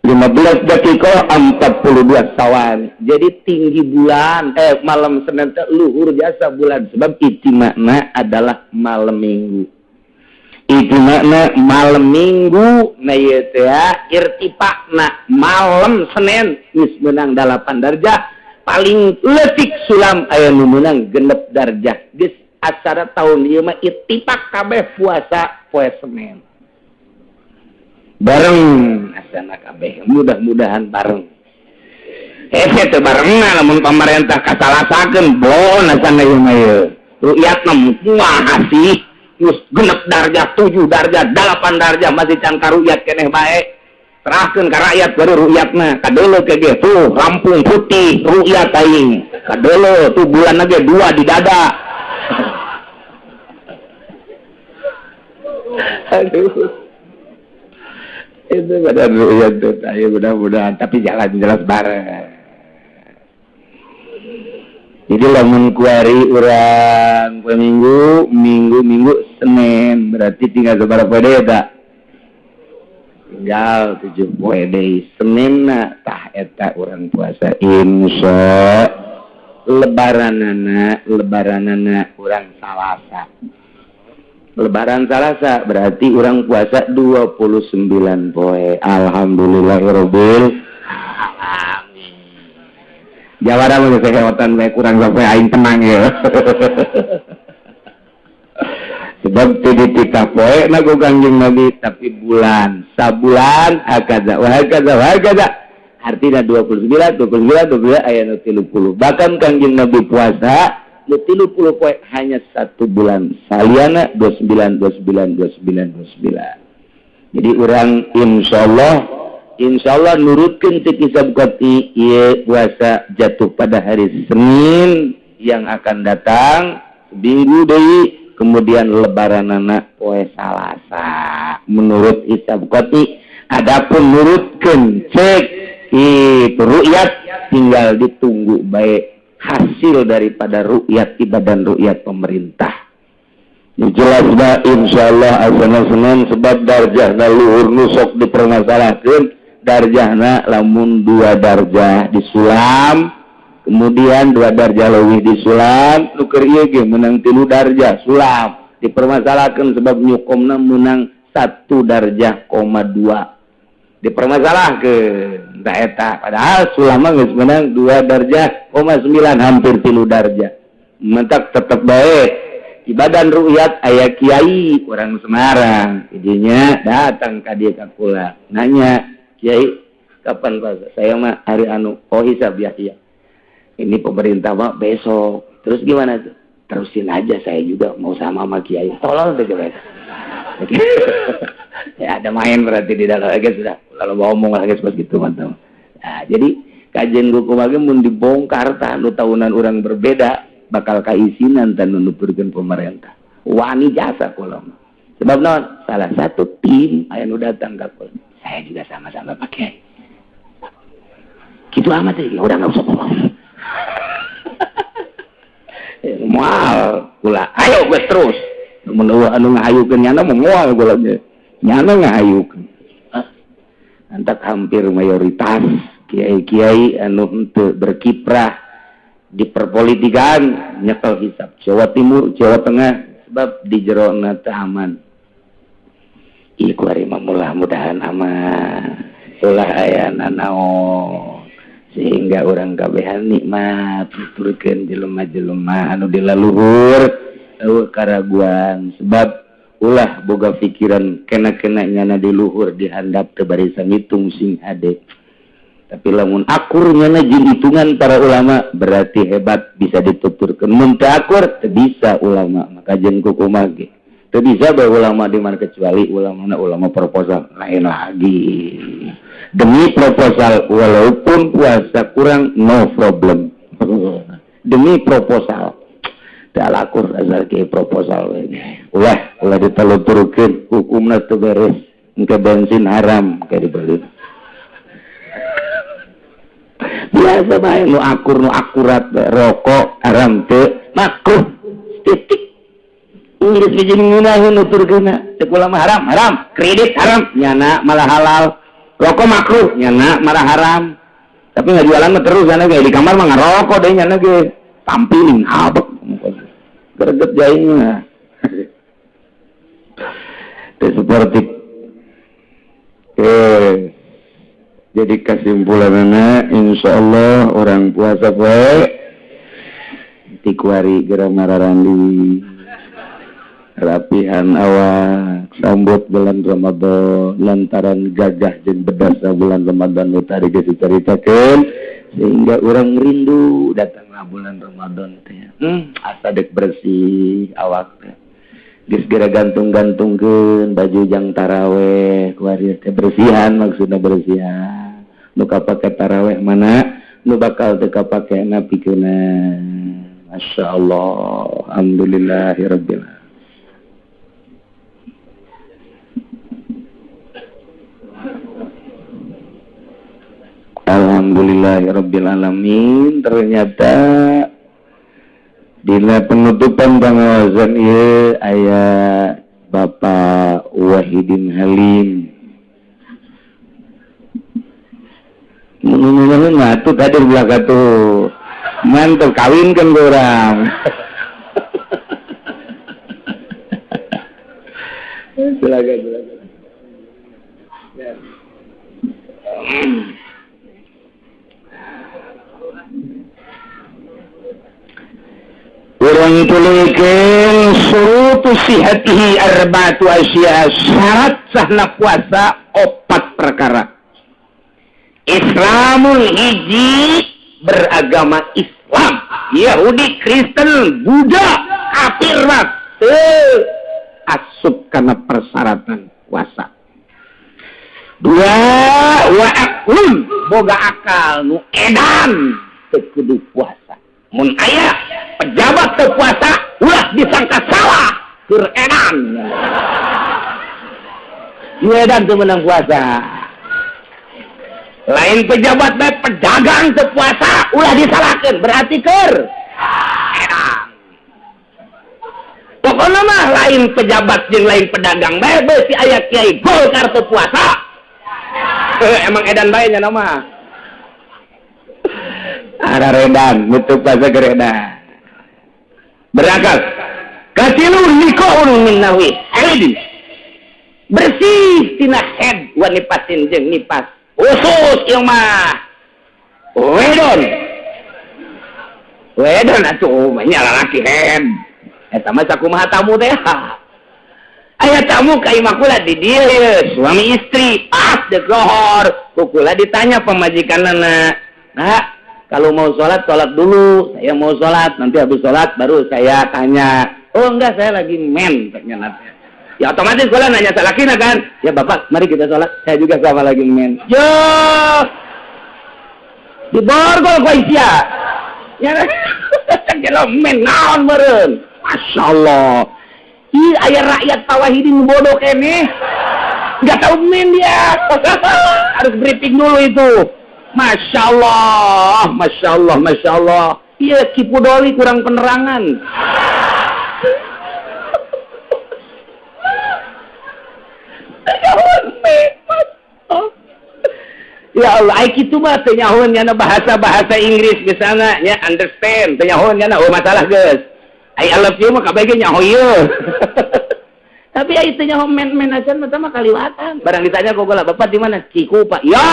15 dakiko 42 sawan. Jadi tinggi bulan, malam Senin teh luhur jasa bulan, sebab ijtima'na adalah malam Minggu. Ijtima'na malam Minggu. Nah, ieu teh irtifa'na malam Senin geus meunang 8 darjah. Paling leutik sulam aya nu meunang 6 darjah. Geus acara tahun ieu mah ittifaq kabeh puasa poe Senin bareng asana kabeh, mudah-mudahan bareng. Teu bareng lamun pemerintah kasalasakeun bon asana ieu mah. Ieu rukyatna kumaha sih? Geus 6 darjah, 7 darjah, 8 darjah, masih can karukyat keneh bae. Serahkeun ka rakyat baru rukyatna. Kadeuleu ke ge tuh rampung putih rukyat aing. Kadeuleu tuh bulan ge 2 di dada. Aduh, itu pada rukyat tuh. Ayo, mudah-mudahan tapi jalan jelas bareng. Jadi lamun kuari urang poe Minggu, Minggu, Minggu, Senin, berarti tinggal sabaraha poe deui eta? Tinggal 7 poe deui. Senin na tah eta urang puasa insya. Lebaranana, lebaranana urang Salasa. Lebaran Salasa berarti urang puasa 29 poe. Alhamdulillahirabbil alamin. Jawara mah geus heotan bae, kurang sampai aing tenang ya. Sebab teu dititah poe na ku Kangjeng Nabi, tapi bulan, sabulan hakaza wa hakaza wa hakaza. Artinya 29, 29, 29, aya nu 30. Bahkan Kangjeng Nabi puasa nu 30 poe hanya satu bulan. Saliana 29, 29, 29, 29. Jadi urang insyaallah nurutkeun cek hisab qati ieu puasa jatuh pada hari Senin yang akan datang, minggu deui, kemudian lebaranana poe Salasa menurut hisab qati. Adapun nurutkeun cek itu rukyat, tinggal ditunggu baik hasil daripada rukyat ibadah rukyat pemerintah. Jelas bah, insyaallah asana Senin, sebab darjahna luhur. Nu sok dipermasalahkeun darjahna, lamun 2 darjah disulam, kemudian 2 darjah leuwih disulam. Nu keur ieu ge menang 3 darjah sulam dipermasalahkan, sebab nyukomna menang 1 darjah koma 2 dipermasalahkan. Tak eta padahal sulam mah geus menang 2 darjah koma 9, hampir 3 darjah. Mentak tetep baik ibadan rukyat. Aya kiai orang Semarang idinya datang ka dieu ka kula, nanya, "Kiai, kapan puasa?" "Saya mah hari anu." "Oh, hisab ya?" "Iya, ini pemerintah mah besok." "Terus gimana tuh?" "Terusin aja, saya juga mau sama sama kiai." Tolol tuh coba ya, ada main berarti di dalam lagi. Sudah lalu mau ngomong lagi seperti gitu, mantap. Nah, jadi kajian hukum lagi mun dibongkar tah nu tahunan orang berbeda bakal kaisinan dan nunuturkeun pemerintah wani jasa kula mah. Sebab non salah satu tim aya nu datang ka kula, "Saya juga sama-sama pakai gitu amat ya." Udah, nggak usah ngomong moal kula. Ayo geus terus mun eueuh anu ngahayukeun nyana mah moal kula ge nyana ngahayukeun. Antak hampir mayoritas kiai-kiai anu henteu berkiprah di perpolitikan nyekel hisab Jawa Timur, Jawa Tengah, sebab di jerona teu aman. Ieu kuari mah mudah-mudahan aman, ulah aya nanaon, sehingga orang kabehan nikmat nuturkeun jelema-jelema anu di laluhur eueuh karaguan. Sebab ulah boga pikiran kena-kena nyana di luhur, di handap teu barisan ngitung sing hade. Tapi lamun akur nyana jeung hitungan para ulama, berarti hebat, bisa dituturkeun. Mun teu akur, teu bisa ulama. Maka jeung kukumaha ge teu bisa bae ulama di mana, kecuali ulama ulama proposal lain lagi. Demi proposal walaupun puasa kurang, no problem. Demi proposal teu lakur asal ke proposal we. Ulah, ulah diteluturkeun, hukumna teu beres, engke bensin haram kayak dibeli. Biasa bae nu akur nu akurat rokok haram teu makruh titik. Inggris bijin ngeunaheun nuturkeunna cek ulama haram haram, kredit haram nyana malah halal, rokok makruh nyana malah haram. Tapi nggak jualan mah terus nyana ge di kamar mah ngarokok deh nyana ge tampilin abek greget jaingna. Seperti jadi kesimpulannya insya Allah orang puasa poe ti kuari geura mararandi rapihan awak sambut bulan Ramadan lantaran gagah jeung bedasa bulan Ramadan nu tadi geus dicaritakeun sehingga orang rindu datanglah bulan Ramadan teh. Asa dek bersih awak teh geus geura gantung-gantungkeun baju jang taraweh kuari teh bersihan, maksudna bersihan nu kapake taraweh mana nu bakal teu kapake napikeunna. Masya Allah, alhamdulillahirabbil alamin. Alhamdulillahirabbil alamin. Ternyata dina penutupan pangawasan ieu aya Bapak Wahidin Halim. Mun atuh hadir belaka tuh. Mantep kawinkeun ku urang. Silakan, silakan. Ya. Urang tuluykeun surutu sihatihi arba'atu asya, syarat sahna puasa opat perkara. Islamul hiji beragama Islam, Yahudi, Kristen, Buddha, kafir mah teu asup kana persyaratan puasa. Dua, wa aqlun boga akal nu edan teu kudu puasa. Mun aya pejabat teu puasa ulah disangka salah keur edan. Nu edan teu meunang puasa. Lain pejabat bae pedagang teu puasa ulah disalahkeun berarti keur edan. Pokona mah lain pejabat jeung lain pedagang bae beusi aya kiai Golkar teu puasa. Emang edan bae nya mah. Ara redan, nutup puasa ke redan. Berakal. Katilu nikoun min nahwi haidin. Bersih tina head wa nipasin jeung nipas. Khusus ieu mah. Wedon. Wedon atuh mah nya lalaki head. Eta mah sakumaha tamu teh. Aya tamu ka imah kula di dieu ye, suami istri pas deuk lohor. Ku kula ditanya pamajikanna, "Nah, kalau mau sholat, sholat dulu. Saya mau sholat, nanti habis sholat baru saya tanya." "Oh enggak, saya lagi men." Ya otomatis kalau nanya salakina kan. "Ya bapak, mari kita sholat. Saya juga sama lagi men." Yo, diborgol ku sia. Ya, cek men naon meureun. Masya Allah. Ih, aya rakyat Pak Wahidin bodoh kene. Enggak tahu men dia. Harus briefing dulu itu. Masya Allah, Masya Allah, Masya Allah. Iya, Kipudoli kurang penerangan. Ya Allah, ai kitu mah teu nyahoeun nyana bahasa-bahasa Inggris misalnya nya understand, teu nyahoeun nyana oh masalah geus. Ai I love you mah kabeh ge nyaho ieu. Tapi ai teu nyaho men-men acan mah kaliwatan. Barang ditanya ku kula, "Bapak di mana?" "Cikupa." Ya.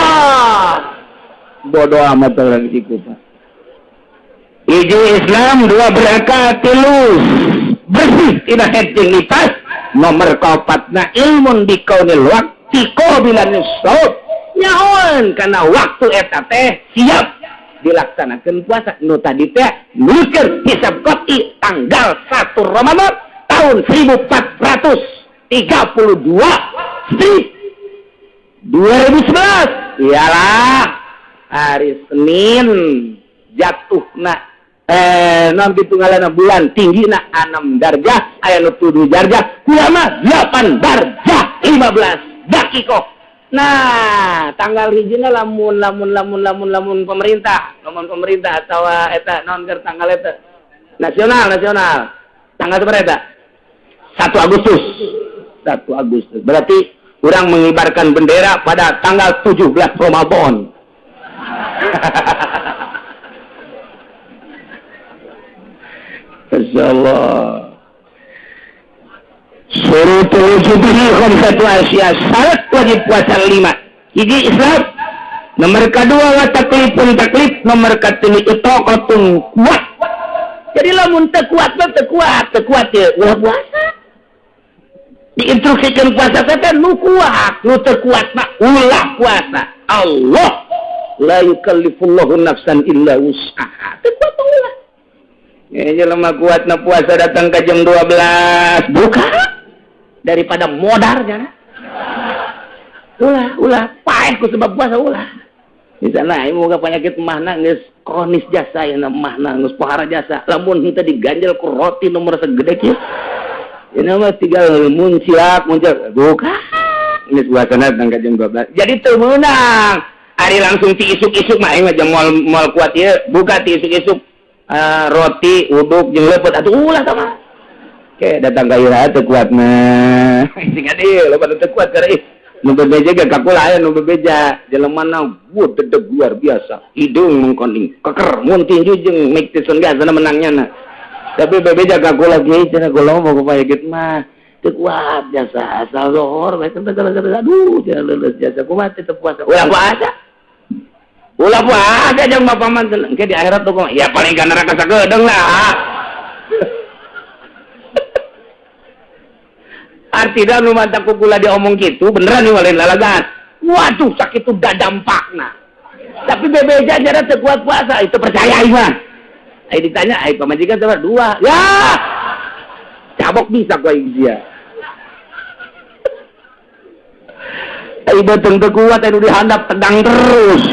Bodoh amat orang Cikupa. Hiji Islam, dua berakal, tilu bersih tina head jeung nipas, nomor kaopatna ilmun bikaunil waqti qabilan shaum. Nyahoan karena waktu eta teh siap dilaksanakan puasa. Nu tadi teh nulikeun hisab qat'i tanggal 1 Ramadan tahun 1432 strip 2011. Iyalah hari Senin jatuhna nanti tunggalana bulan tinggina 6 darjah aya nu 7 darjah ulama 8 darjah 15 dakikoh. Nah, tanggal hijina lamun lamun lamun lamun lamun pemerintah Momen pemerintah atau eta naon keur tanggal eta? Nasional, nasional. Tanggal seberapa eta? 1 Agustus. 1 Agustus. Berarti orang mengibarkan bendera pada tanggal 17 Ramadan. Masya Allah. Surutul wujubihi khamsatu asya, syarat wajib puasa 5. Hiji Islam, nomor kedua wa taklifun taklif, nomor katilu itaqatun kuat. Jadi lamun teu kuat mah teu kuat, teu kuat ye ulah puasa. Diinstruksikan puasa teh nu kuat, nu teu kuat mah ulah puasa. Allah la yukallifullahu nafsan illa wus'aha. Teu kuat ulah. Ya jelema kuat na puasa datang ke jam 12 buka daripada modar jana. Ulah, ulah paeh ku sebab puasa ulah. Di sana ieu moga penyakit mahna geus kronis jasa ya mahna geus pohara jasa. Lamun henteu diganjel ku roti nomor segede kieu. Ini mah tinggal muncak muncak buka. Geus puasana datang ke jam 12. Jadi teu meunang. Ari langsung ti isuk-isuk mah aing mah jam moal kuat ieu buka ti isuk-isuk. Roti uduk jeung leupeut atuh ulah tah mah. Oke, datang ka ira teu kuat mah. Sing adi loba teu kuat keur ih. Nu bebeja ge kakula aya nu bebeja jelemana wuh dedeg luar biasa. Hidung mengkoning keker mun tinju jeung Mike Tyson ge asana menangnya na. Tapi bebeja kakula ge cenah kula mah penyakit mah teu kuat jasa asal lohor bae teh aduh cenah leuleus jasa kumaha teu puasa. Ulah puasa. Ulah puasa jeung bapak mah engke di akhirat tuh ya paling ka neraka sagedeung lah. Artinya nu mantak kukula diomong gitu beneran nih lain lalagan. Waduh sakit tuh dampakna. Tapi bebeja jara teu kuat puasa itu percaya ieu mah. Ai ditanya ai pamajikan sama dua. Ya. Cabok bisa ku aing sia. Ai beuteung teu kuat anu dihandap tegang terus.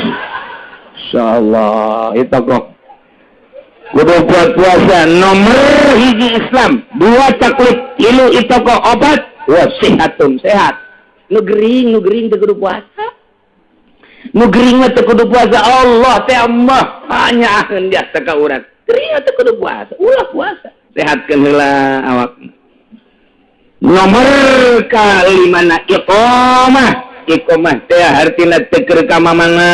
Insyaallah itu kok kudu kuat puasa nomor hiji Islam, dua taklif, tilu itu kok obat, wasihatun sehat. Nu gering teu kudu puasa. Nu gering mah teu kudu puasa. Allah teh mah hanya jasa ka urang. Gering teu kudu puasa, ulah puasa. Sehatkeun heula awak. Nomor kalimana iqamah. Iqamah teh hartina teu keur ka mamana.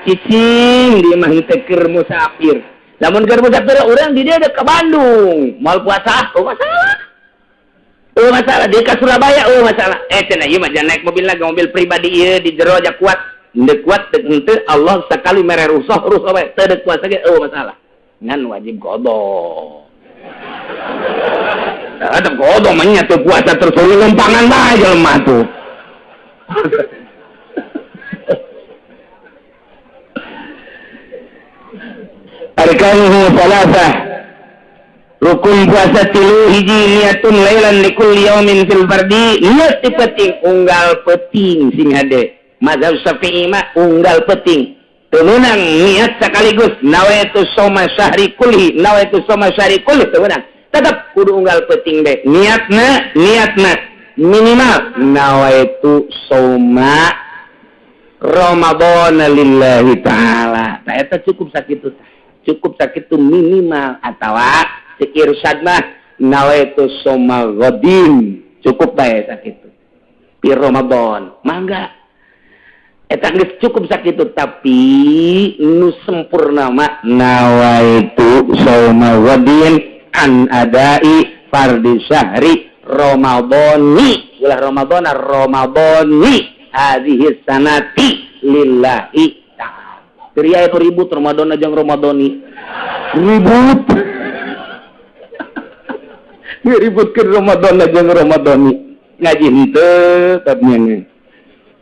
Cicing di mah teu keur musafir. Lamun keur musafir urang di dieu ka Bandung, moal puasa, oh masalah. Oh masalah dia ka Surabaya, oh masalah. Cenah ieu mah jangan naik mobil lagi, mobil pribadi ieu di jero aja kuat. Henteu kuat teu henteu Allah sakali mere rusuh rusuh bae teu deuk puasa ge oh masalah. Ngan wajib qada. Ada qada mah nya teu puasa terus lumpangan bae jelema tuh. Arkanuhu salasah, rukun puasa tilu hiji niatun lailan likulli yaumin fil fardi, niat ti penting unggal penting sing hade mazhab Syafi'i mah unggal penting teu meunang niat sekaligus nawaitu shauma syahri kulli nawaitu shauma syahri kulli teu meunang tetep kudu unggal penting bae niatna niatna minimal nawaitu shauma Ramadan lillahi ta'ala tah eta cukup sakitu. Cukup sakit itu minimal atawa cek irsyad mah nawaitu shauma ghadin cukup bae sakitu pi Ramadan mangga eta geus cukup sakitu tapi nu sempurna mah nawaitu shauma ghadin an adai fardi syahri Ramadhani ulah Ramadhana Ramadhani hadhihi sanati lillahi. Ria itu ribut Ramadan aja Ramadhani ribut ributkan Ramadan aja Ramadhani ngaji henteu tabnya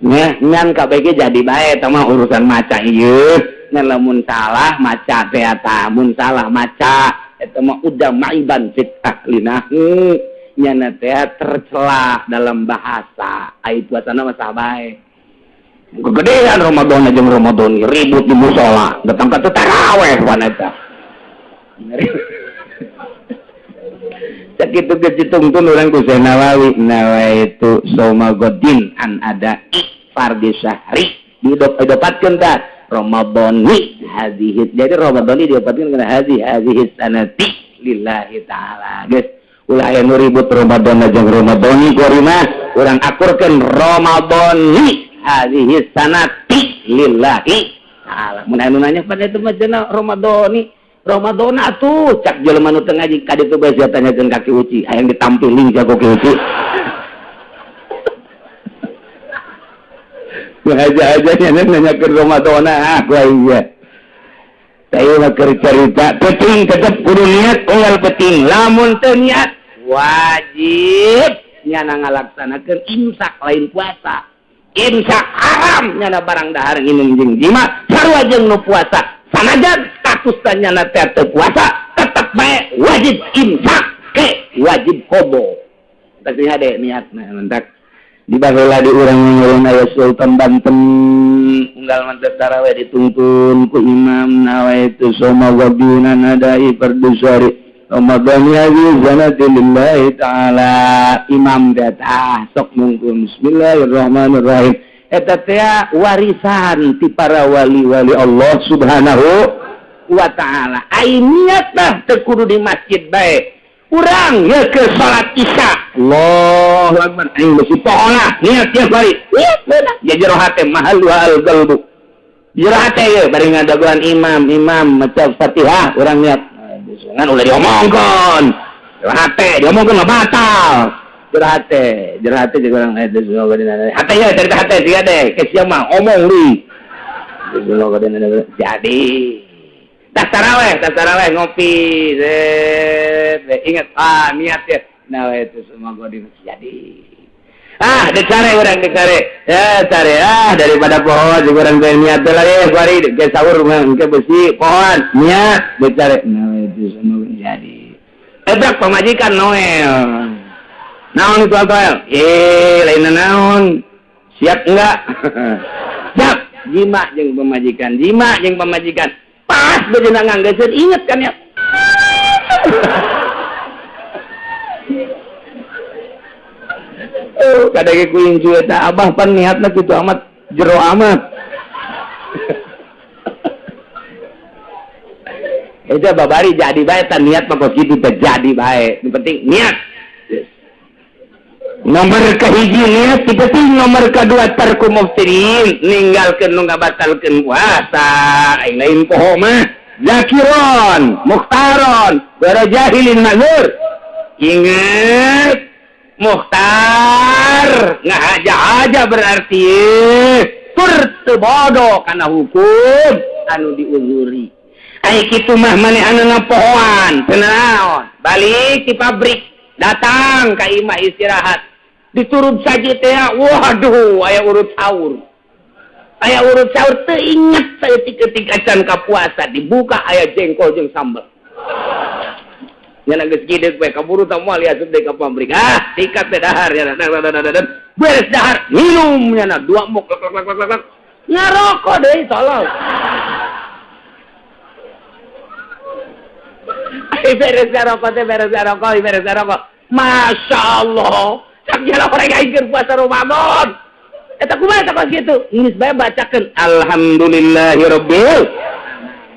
nya ngan KBG jadi bae eta mah urusan maca ieu ngan lamun salah maca teh eta mun salah maca eta mah udah maiban fit ahlinahu nyana teh tercela dalam bahasa ai puasana mah sah bae. Kegedean Ramadan aja Ramadan ribut di musola datang ke taraweh wanita. Sakitu geus ditungtun urang ku Syekh Nawawi nawaitu shauma ghadin an ada fardi syahri didopatkeun tah Ramadhani hadhihi. Jadi Ramadan ini diopatkeun kana hadhi hadhihi sanati lillahi ta'ala. Geus ulah aya nu ribut Ramadan jeung Ramadhani kuari mah urang akurkeun Ramadhani hadhihi sanati lillahi ta'ala. Mun anu nanya pada itu mah cenah Ramadhani Ramadan atuh cak jelema nu teu ngaji ka ditu bae sia tanyakeun ka Ki Uci hayang ditampiling jago Ki Uci. Aja-aja nya nanyakeun Ramadan ah gua iya. Saya mah keur carita penting tetep kudu niat unggal penting lamun teu niat wajib nyana ngalaksanakeun imsak lain puasa. Imsak haram nyana barang dahar nginum jeung jima sarua jeung nu puasa. Sanajan status nyana teh teu puasa tetep bae wajib imsak ke wajib qobo. Tah hade niatna mentak di baheula di urang ngurung aya Sultan Banten unggal mantep tarawih dituntun ku imam nawaitu soma wabina nadai fardhu syari Ramadan hadhihi sanati lillahi ta'ala. Imam teh tah sok mungkun bismillahirrahmanirrahim. Eta teh warisan ti para wali-wali Allah Subhanahu wa ta'ala. Ai niat mah teu kudu di masjid bae. Urang ya ke salat isya. Allahu akbar. Aing besi pohola niat ya bari. Niat beunang. Ya jero hate mahal qalbu. Jero hate ye bari ngadagoan imam, imam maca Fatihah urang niat. Ngan ulah diomongkeun. Jero hate diomongkeun mah batal. Jero hate jeung urang hate ya cerita hate sia deh ke sia mah omong deui. Jadi tas taraweh ngopi, ingat ah niat ya. Nah itu semua gua di jadi. Ah, dicare urang dicare. Ya, cari ah daripada pohon juga urang teh niat lah ya, kuari ke sahur mah ke besi pohon niat dicare. Nah itu semua jadi. Ebrak pamajikan Noel. Naon itu Noel? Eh, lain naon. Siap enggak? Siap. Jima jeung pamajikan, jima jeung pamajikan. Pas bejenang nganggeuskeun inget kan ya. Oh, kadang ku incu eta abah pan niatna kitu amat jero amat. Eta babari jadi bae tan niat mah kos kitu teh jadi bae. Nu penting niat. Nomor kahiji niat, penting nomor kedua tarku muftirin, ninggalkeun nu ngabatalkeun puasa. Aing lain poho mah. Zakiron, mukhtaron, bara jahilin mazur. Ingat mukhtar ngahaja-haja berarti tur teu bodoh kana hukum anu diuzuri. Ai kitu mah manehanna pohoan, teu naon. Balik di pabrik, datang ka imah istirahat. Diturut saja teh, waduh, aya urut sahur. Aya urut sahur teu inget saeutik-eutik acan ka puasa dibuka aya jengkol jeung sambal. Nya geus gideg we kaburu tah moal asup deui ka pabrik. Ah, sikat teh dahar nya. Beres dahar, minum nya dua mok lek lek lek lek. Ngarokok deui tolol. Ai beres ngarokok teh beres ngarokok, beres ngarokok. Masya Allah. Cak jalan orang aing keur puasa Ramadan. Eta kumaha eta kos kitu? Geus bae bacakeun alhamdulillahirabbil.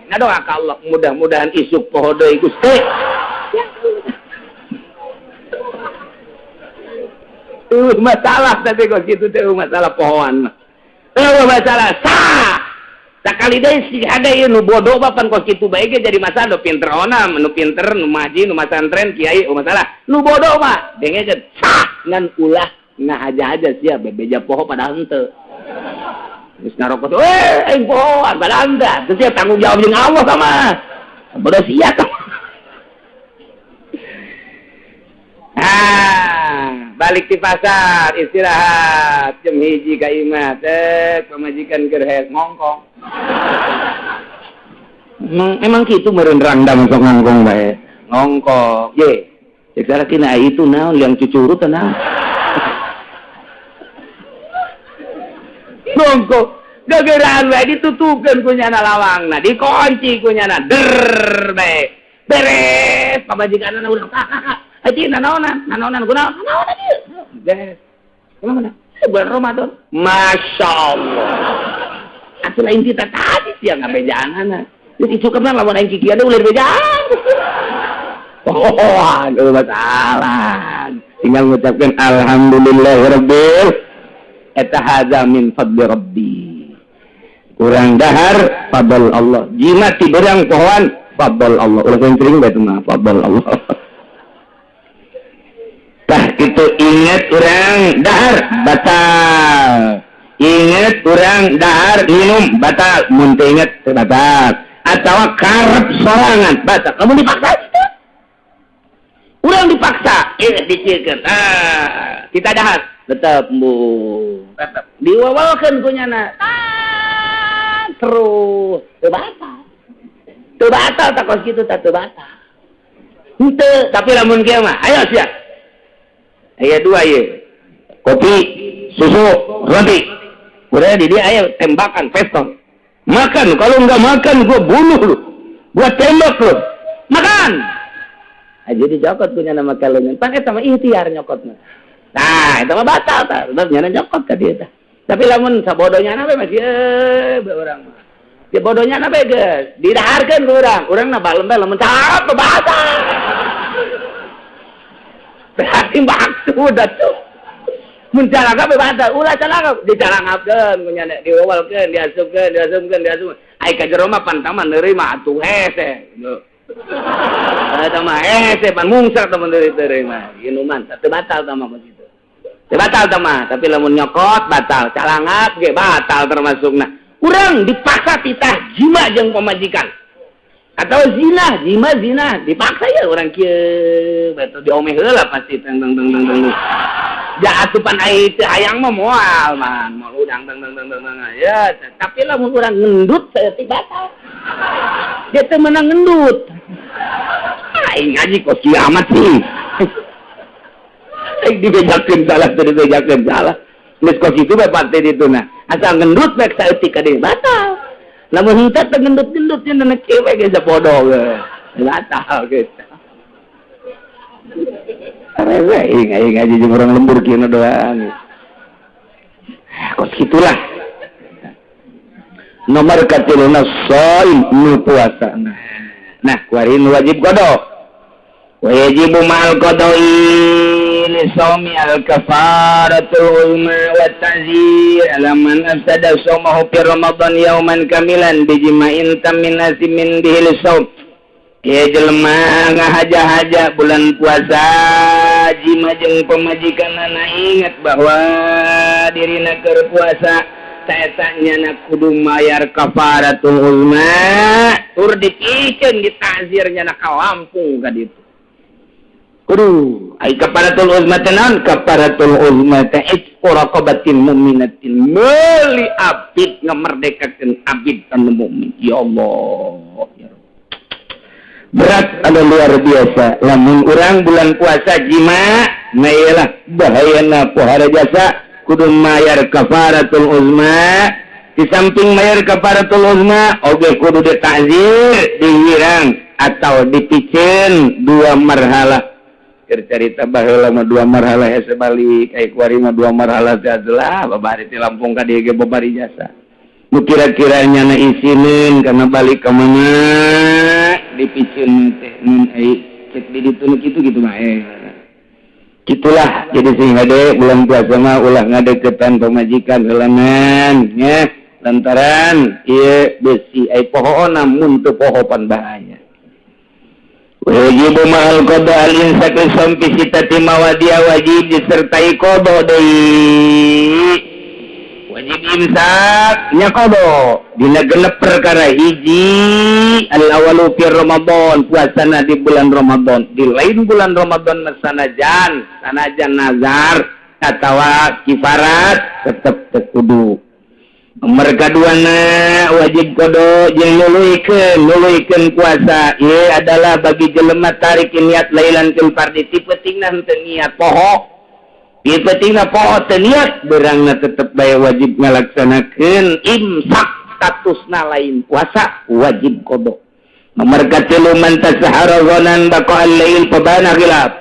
Ngadoa ka Allah mudah-mudahan isuk poho deui Gusti. Masalah tapi kos kitu teh masalah pohoan mah. Masalah sah. Sakali deui si hade ieu nu bodoh bapan kos kitu bae ge jadi masalah nu pinter ona, nu pinter, nu maji, nu masantren, kiai, masalah. Nu bodoh mah dengekeun sah ngan ulah ngahaja-haja sia bebeja poho padahal henteu. Geus ngarokok teh, aing pohoan padahal henteu. Teu sia tanggung jawab jeung Allah sama. Bodoh sia tah. Ah, balik di pasar istirahat jam 1 ka imah teh pamajikan keur hees ngongkong. Emang kitu meureun rangdang sok ngongkong bae. Ngongkong. Ye. Cek sarakina itu naon liang cucurut teh naon. Ngongkong. Gegeraan bae ditutupkeun ku nyana lawangna, dikunci ku nyana der bae. Beres pamajikanna ulah kakak. Aji nanaonan, nanaonan kunaon? Nanaonan ieu. Beres. Kumaha? Bulan Ramadan. Masya Allah. Atuh lain kita tadi sia ngabejaanana. Jadi cukup lamun aing kikieu ulah bejaan. Oh, aduh, masalah. Tinggal ngucapkan alhamdulillahirabbil eta hadza min fadli rabbi. Kurang dahar fadl Allah. Jima ti berang pohoan fadl Allah. Ulah sering bae mah fadl Allah. Tah kitu, inget urang dahar batal. Inget urang dahar minum batal, mun teu inget teu batal. Atawa karep sorangan batal. Kamu dipaksa gitu. Urang dipaksa, inget dicikeun. Ah, kita dahar tetap bu, tetap diwawalkeun ku nyana. Ah, terus teu batal. Teu batal tak kos kitu, tah teu batal. Henteu, tapi lamun kieu mah, ayo sia. Aya dua ye. Kopi, susu, roti. Udah di dia aya tembakan pistol. Makan, kalau enggak makan gua bunuh lu. Gua tembak lu. Makan. Ah, jadi jokot punya nama kalungan. Pan eta mah ikhtiar nyokotna. Nah, eta mah batal tah. Sebab nyana nyokot ka dieu tah. Tapi lamun sabodonya na masih urang mah. Ya bodohnya na geus didaharkeun ku urang. Urang na balem bae lamun cap batal. Berarti maksud atuh. Mun calangap batal, ulah calangap, dicalangapkeun ku nyana, diwawalkeun, diasupkeun, diasupkeun, diasupkeun. Ai ka jero mah pan mah neurima atuh hese. Eta mah hese pan mungsak tah meneuri mah. Minuman teu batal tah mah kitu. Teu batal tah mah, tapi lamun nyokot batal, calangap ge batal termasukna. Urang dipaksa titah jima jeung pamajikan. Atau zina, jima zina, dipaksa ya orang kieu, betul diomeh heula pasti teng teng teng teng teng. Ja atupan ai teu hayang mah moal man, moal udang teng teng teng teng. Ya, tapi lamun urang ngendut saeutik batal. Dia teu meunang ngendut. Aing ngaji kok kiamat sih. Aing dibejakeun salah teu dibejakeun salah. Geus kos kitu bae pasti ditu nah. Asal ngendut bae saeutik ka dieu batal. Lamun henteu teu ngendut-ngendut nya na kieu we geus bodoh ge. Batal gitu. Aing aing ngaji jeung urang lembur kieu doang. Kos kitulah. Nomor katiluna shaim, nu puasa. Nah, kuari nu wajib qada. Wa yajibu ma'al qada'i li shaumi al kafaratul uzma wa ta'zir ala man afsada shaumahu fi Ramadan yauman kamilan bi jima'in tammin asimin bihi li shaum. Ya jelema ngahaja-haja bulan puasa jima jeung pamajikanana, ingat bahwa dirina keur puasa, eta nyana kudu mayar kafaratul uzma tur dipikeun ditazir nyana ka Lampung ka ditu. Kudu ai kafaratul uzma teh naon? Kafaratul uzma teh itqu raqabatin mu'minatin, meuli abid, ngamerdekakeun abid anu mukmin. Ya Allah, ya Rabb. Berat anu luar biasa lamun urang bulan puasa jima. Nah, iyalah bahayana pohara jasa, kudu mayar kafaratul uzma. Di samping mayar kafaratul uzma oge kudu ditazir, dihirang atau dipicen dua marhalah. Cerita baheula mah dua marhalah hese balik, ai kuari mah dua marhalah teh adalah babari ti Lampung ka dieu ge babari jasa. Nu kira-kira nyana isineun karena balik ka mana dipicen teh mun ai cek di ditu nu kitu kitu mah gitulah. Jadi sing hade bulan puasa mah ulah ngadeukeutan pamajikan heulanan nya, lantaran ieu besi ai pohoona mun teu poho pan bahaya. Wajib ma'al qada al imsak sampai sitati mawadia, wajib disertai qada deui. Wajib imsak nya qada dina genep perkara. Hiji, al awalu fi Ramadan, puasana di bulan Ramadan. Di lain bulan Ramadan mah sanajan sanajan nazar atawa kifarat tetep teu kudu. Nomor kaduana wajib qada jeung nuluykeun nuluykeun puasa ieu adalah bagi jelema tarik niat lailan fil fardi, ti peutingna henteu niat poho, ti peutingna poho teu niat, beurangna tetep bae wajib ngalaksanakeun imsak, statusna lain puasa, wajib qada. Nomor katilu, man tasahara dhannan baqa al-lail fabana khilaf.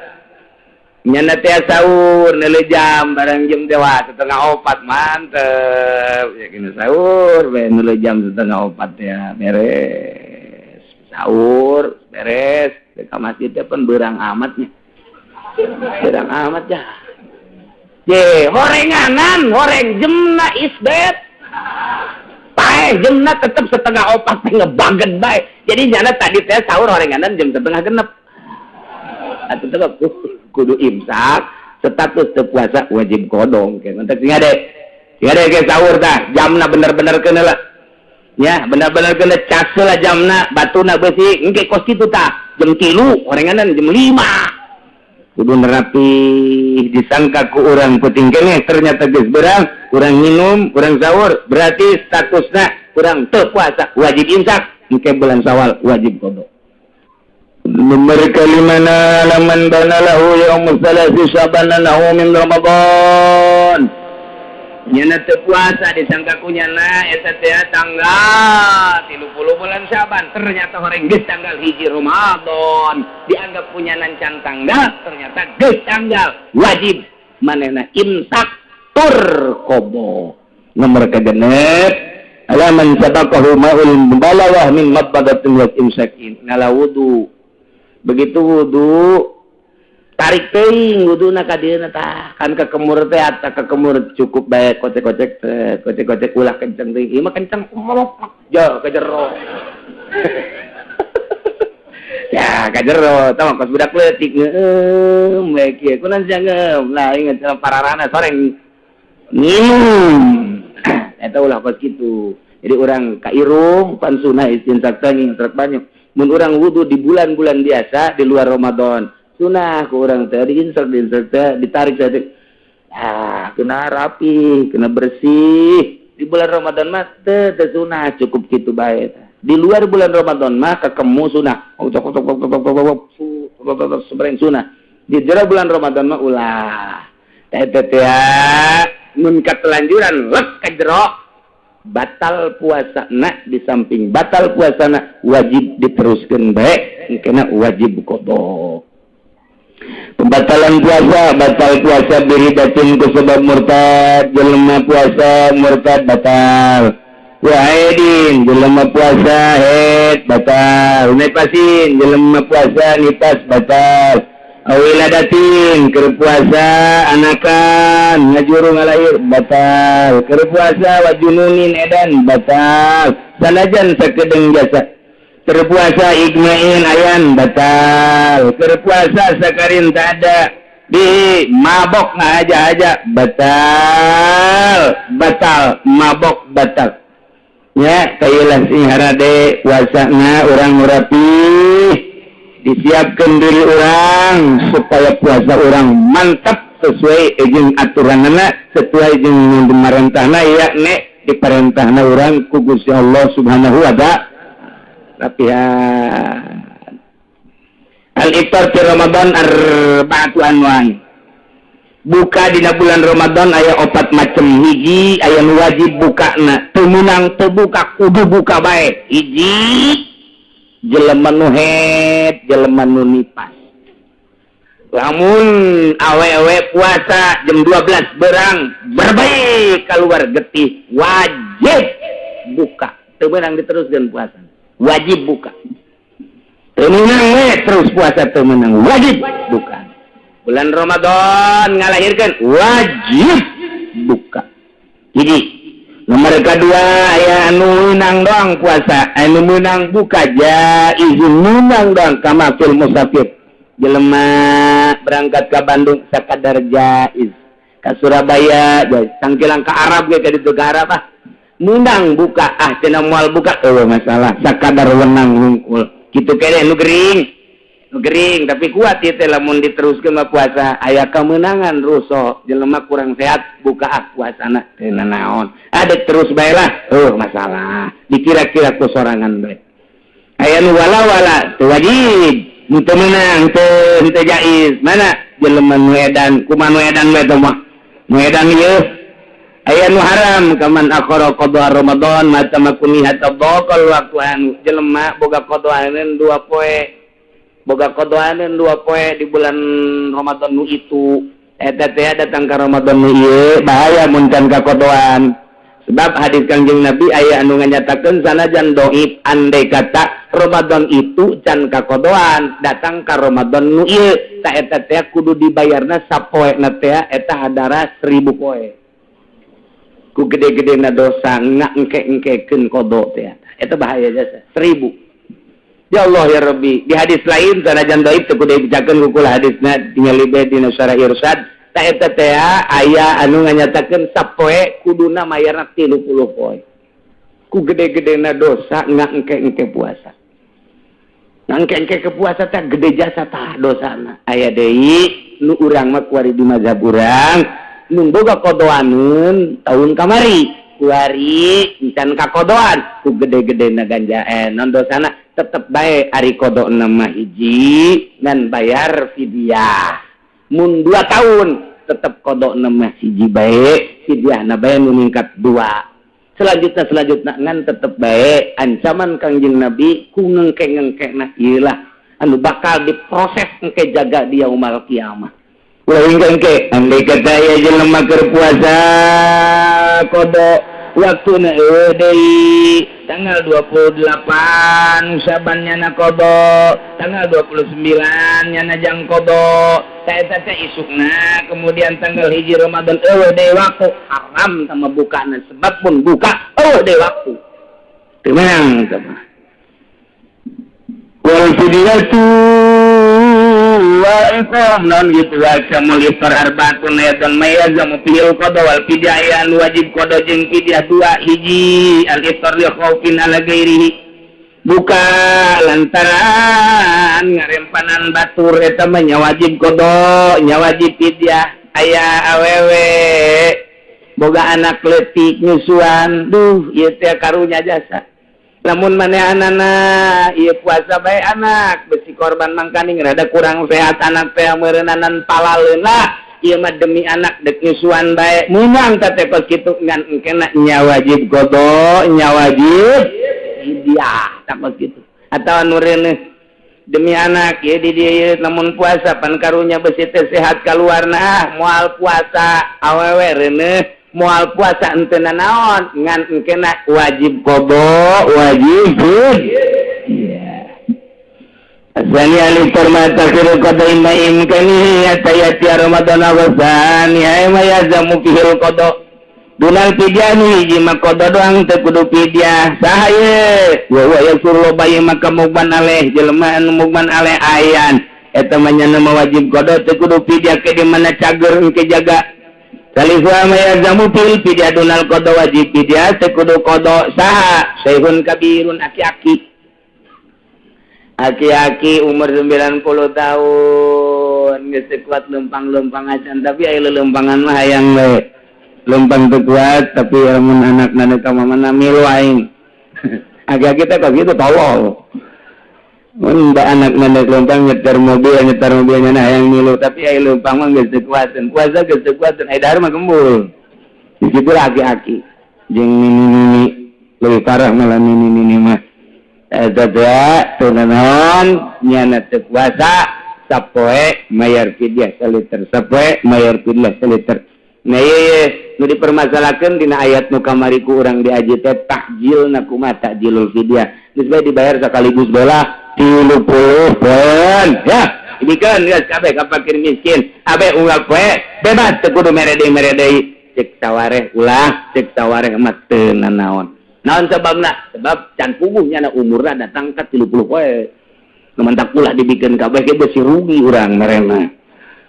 Nyana teh sahur neuleuh jam barang jam dewa 3:30, mantep ya kena sahur bae, neuleuh jam 3:30 ya beres sahur, beres ke masjid teh. Pun berang amatnya, berang amat ya. Ye, horenganan, horeng jemna isbet. Paeh jemna tetep 3:30 teh ngebaget bae. Jadi nyana tadi teh sahur horenganan jam 5:30. Atau tetep kudu imsak, status teu puasa, wajib qodho. Kayak mantap sing ade. Sing ade ke sahur tah, jamna bener-bener kena lah. Ya, bener-bener kena cas lah jamna, batuna besi, engke kos kitu tah. Jam 3, horenganan jam 5. Kudu nerapi, disangka ku urang penting keneh, ternyata geus berang, urang minum, urang sahur, berarti statusna urang teu puasa, wajib imsak, engke bulan Syawal wajib qodho. Nomor kalimana laman bana lahu yaum tsalasi Syaban anahu min Ramadan. Nyana teu puasa, disangka ku nyana eta teh tanggal 30 bulan Syaban, ternyata horeng geus tanggal 1 Ramadan. Dianggap punya can tanggal, ternyata geus tanggal, wajib manehna imsak tur qodho. Nomor kagenep alaman sabaqahu ma'ul mubalawah min madmadatin wa imsakin. Ngala wudu, begitu wudu tarik teuing wuduna ka dieuna tah, kan kekemur teh ata kekemur cukup bae kocek-kocek teh, kocek-kocek, ulah kenceng teuing. Ieu mah kenceng ja ka jero ya, ka jero tah kos budak leutik ngeueum bae kieu kunaon sia ngeum lah, inget pararana soreng minum eta, ulah kos kitu. Jadi urang ka irung pan sunah istinsak teh ngintrek banyu. Mun urang wudu di bulan-bulan biasa di luar Ramadan, sunah ku urang teh diinsek diinsek teh, ditarik teh, ah kena rapi, kena bersih. Di bulan Ramadan mah teu teu sunah, cukup kitu bae. Di luar bulan Ramadan mah kekemu sunah, oh cok cok cok cok cok cok sebreng sunah. Di jero bulan Ramadan mah ulah. Teh teh teh, mun katelanjuran lek ka jero, batal puasa na. Di samping batal puasa na, wajib diteruskan bae, kena wajib qodho. Pembatalan puasa, batal puasa biriddatin ku sebab murtad, jelema puasa murtad batal. Wa haidin, jelema puasa haid batal. Nifasin, jelema puasa nifas batal. Awiladatin, keur puasa anakan ngajuru ngalahir batal. Keur puasa wajununin edan batal. Sanajan sakedeung jasa. Keur puasa igmain ayan batal. Keur puasa sakarin tak ada di mabok aja aja batal, batal mabok batal ya. Kayalah sing harade puasana urang rapi, disiapkan diri urang supaya puasa urang mantap sesuai jeung aturanana, sesuai jeung pemerintahna, yakni diperintahna urang ku Gusti Allah Subhanahu wa Ta'ala. Rapihan. Al-iftar fi Ramadan arba'atu anwan. Buka dina bulan Ramadan aya opat macam. Hiji, aya nu wajib buka na, teu meunang teu buka, kudu buka bae. Hiji, jelema nu haid, jelema nu nipas. Lamun awewe puasa jam 12 berang berbaik keluar getih, wajib buka, teu meunang diteruskeun puasa, wajib buka. Teu meunang we terus puasa, teu meunang, wajib buka. Bulan Ramadan ngalahirkan, wajib buka. Jadi nomor kedua ya anu menang doang puasa, anu menang buka jaizun, menang doang kama fil musafir, jelema berangkat ke Bandung sakadar jaiz, ke Surabaya jaiz, tangkilang ke Arab ge, ka ditu ke Arab ah menang buka, ah cenah moal buka, eueuh masalah, sakadar wenang hungkul kitu kene. Nu gering, nu gering tapi kuat ieu teh, lamun diteruskeun mah puasa aya kemenangan ruso. Jelema kurang sehat, buka ah puasana, teu naon, ada terus bae lah, oh masalah, dikira-kira ku sorangan bae. Aya nu wala-wala teu wajib, nu teu meunang, teu teu jaiz, mana jelema nu edan, kumaha nu edan bae teh mah, nu edan ieu. Aya nu haram kaman akhara qada Ramadan mata makuni hatta dhaqal waktu, anu jelema boga qadaan 2 poe. Boga qodoaneun 2 poe di bulan Ramadan nu itu. Eta teh datang ka Ramadan nu ieu bahaya mun can kaqodoan. Sebab hadis Kangjeng Nabi aya anu nganyatakeun, sanajan doif, andai kata Ramadan itu can kaqodoan datang ka Ramadan nu ieu, ta eta teh kudu dibayarna sapoe na teh eta hadara 1000 poe. Ku gede-gede na dosa ngengke-engkekeun qodo teh, eta bahaya jasa 1000. Ya Allah ya Rabbi. Di hadis lain, sanajan doif, teu kudu dibacakeun ku kula hadisna, tingali bae dina Syarah Irsyad. Ta eta teh aya anu nganyatakeun sapoe kuduna mayarna 30 poe. Ku gede-gedena dosa ngengke-engke puasa. Ngengke-engke ke puasa teh gede jasa tah dosana. Aya deui nu urang mah kuari di mazhab urang nu boga qodoaneun tahun kamari, kuari encan kaqodoan, ku gede-gedena ganja non dosana tetep bae ari qodo mah hiji dan bayar fidyah. Mun 2 tahun tetep qodo mah hiji bae, fidyah na bae nu ningkat dua. Selanjutnya, selanjutnya ngan tetep bae ancaman Kangjeng Nabi ku ngengke-ngengke nah iyalah anu bakal diproses engke jaga di yaumal kiamah. Ulah engke, andai kata ya jelema keur puasa qodo, waktuna eueuh deui, tanggal 28 Syaban nyana qodo, tanggal 29 nyana jang qodo, ta eta teh isukna kemudian tanggal 1 Ramadan eueuh deui waktu, haram sama bukana, sebab pun buka eueuh deui waktu, teu meunang teh mah. Wal fidyatu wa iqam non gitu wa kamul iftar arbaatun ayatan ma yalzamu fihil qada wal fidyah, wajib qada jeung fidyah dua. Hiji, al iftar li khaufin ala ghairihi, buka lantaran ngarempanan batur, eta mah nya wajib qada, nya wajib fidyah. Aya awewe boga anak leutik nyusuan, duh, ieu teh karunya jasa. Lamun manehanana ieu puasa bae, anak besi korban, mangkaning rada kurang sehat anak teh meureunnanan palaleuna, ieu mah demi anak dek nyusuan bae, meunang teh kos kitu, ngan engkena nya wajib qada, nya wajib fidyah tak kos kitu. Atau anu reuneuh demi anak ieu di dieu, lamun puasa pan karunya besi teh sehat kaluarna, ah moal puasa. Awewe reuneuh moal puasa henteu naon, ngan engkena wajib qada, wajib iya. Asani al iftar ma takhirul qada imma imkani hatta yati Ramadan awasani ay ma yalzamu fihil qada dunal fidyani. Hiji mah qada doang, teu kudu fidyah. Saha ye? Wa wa yasur, loba ieu maka mugman aleh, jelema anu mugman aleh ayan, eta mah nyana mah wajib qada, teu kudu fidyah, ke di mana cager engke jaga. Salihu ma yalzamu fil fidyah dunal qada, wajib fidyah, teu kudu qada. Saha? Syekhun kabirun, aki-aki, aki-aki umur 90 tahun geus teu kuat lempang-lempang acan, tapi aya lelempangan mah hayang we. Lempang teu kuat, tapi lamun anak nana ka mamana milu aing. Aki-aki teh kok gitu, tolol. Mun da anak nana lempang nyetir mobil, nyetir mobilnya na hayang milu, tapi aya lempang mah geus teu kuateun, puasa geus teu kuateun, aya dahar mah gembul. Di situ aki-aki jeung nini-nini lebih parah malah. Nini-nini mah eta teh teu naon, nyana teu puasa sapoe mayar fidyah saliter, sapoe mayar fidyah saliter. Nah, ieu nu dipermasalahkeun dina ayat nu kamari ku urang diaji teh, takjil na kumaha, takjilul fidyah, geus bae dibayar sekaligus bola 30 poeun ya. Ini kan geus kabeh ka fakir miskin abe unggal poe bebas, teu kudu mere deui, mere deui. Cek sawareh ulah, cek sawareh mah teu nanaon. Naon sebabna? Sebab can puguh nyana umurna datang ka 30 poe. Nu mantak ulah dibikeun kabeh ge beusi rugi urang merena.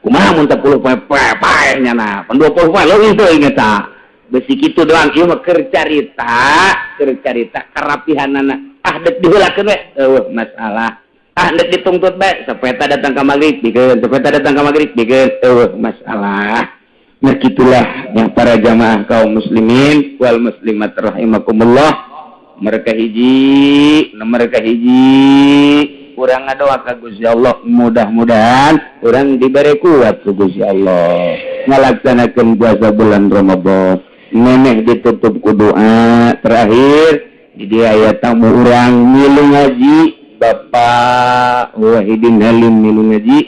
Kumaha mun 10 poe poe pae nyana? Pan 20 poe leuwih teuing eta. Besi kitu doang ieu mah keur carita, keur carita karapihanana. Ah, dek diheulakeun we, eueuh masalah. Ah, dek dituntut bae, sapeta datang ka magrib bikeun, sapeta datang ka magrib bikeun, eueuh masalah. Nah, gitulah yang para jamaah kaum muslimin wal muslimat rahimakumullah. Mereka hiji, mereka hiji, urang ngadoa ka Gusti Allah, mudah-mudahan urang diberi kuat ku Gusti Allah ngalaksanakeun puasa bulan Ramadan. Memeh ditutup ku doa terakhir, di dia aya tamu urang milu ngaji. Bapak Wahidin Halim milu ngaji.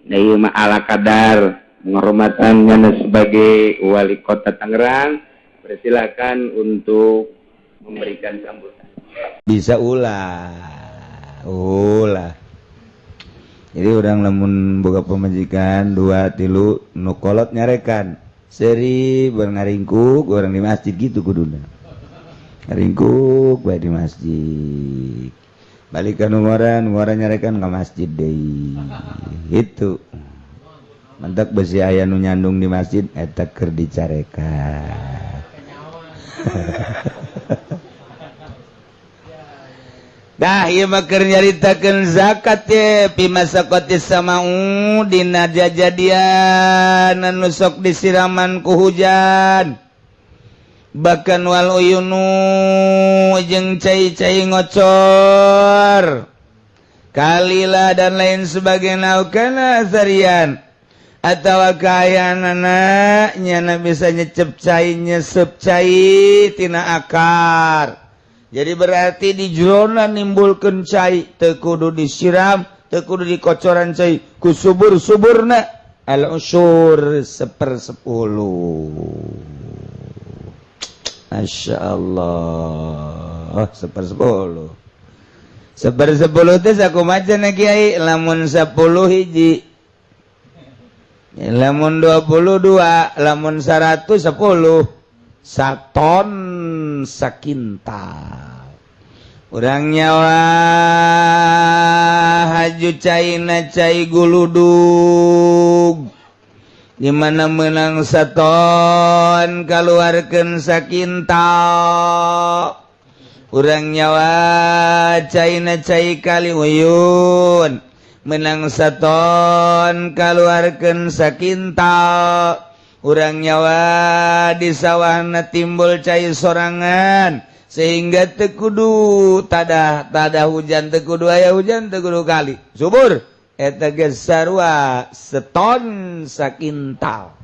Nah, ieu mah ala kadar penghormatan nyana sebagai wali kota Tangerang. Persilakan untuk memberikan sambutan. Bisa ulah ulah. Jadi orang lamun boga pemajikan dua tilu, nu kolot nyarekan seri ngaringkuk orang di masjid gitu. Kuduna ngaringkuk bae di masjid, balikan umaran umaran, nyarekan ke masjid deui. Itu mantak besi aya nu nyandung di masjid, eta keur dicarekan. Dah, ieu mah keur nyaritakeun zakat ye. Fima saqatis sama'u, dina jajadian anu sok disiraman ku hujan, bahkan wal uyunu, jeung cai-cai ngocor, kalila dan lain sebagainya, kana sarian atau kaayaan nyana bisa nyecep cai, nyesep cai tina akar. Jadi berarti di jerona nimbulkeun cai, teu kudu disiram, teu kudu dikocoran cai ku subur-suburna, al usyur, 1/10. Masya Allah, 1/10, 1/10 teh sakumaha cenah, Kiai? Lamun 10 hiji, lamun 22, lamun 110, saton sakintal. Urang nyawa haju caina cai guludug, dimana menang saton kaluarkeun sakintal. Urang nyawa caina cai kali uyun, menang saton kaluarkeun sakintal. Urang nyawa di sawahna timbul cai sorangan, sehingga teu kudu tadah tadah hujan, teu kudu aya hujan, teu kudu kali subur, eta geus sarua seton sakintal.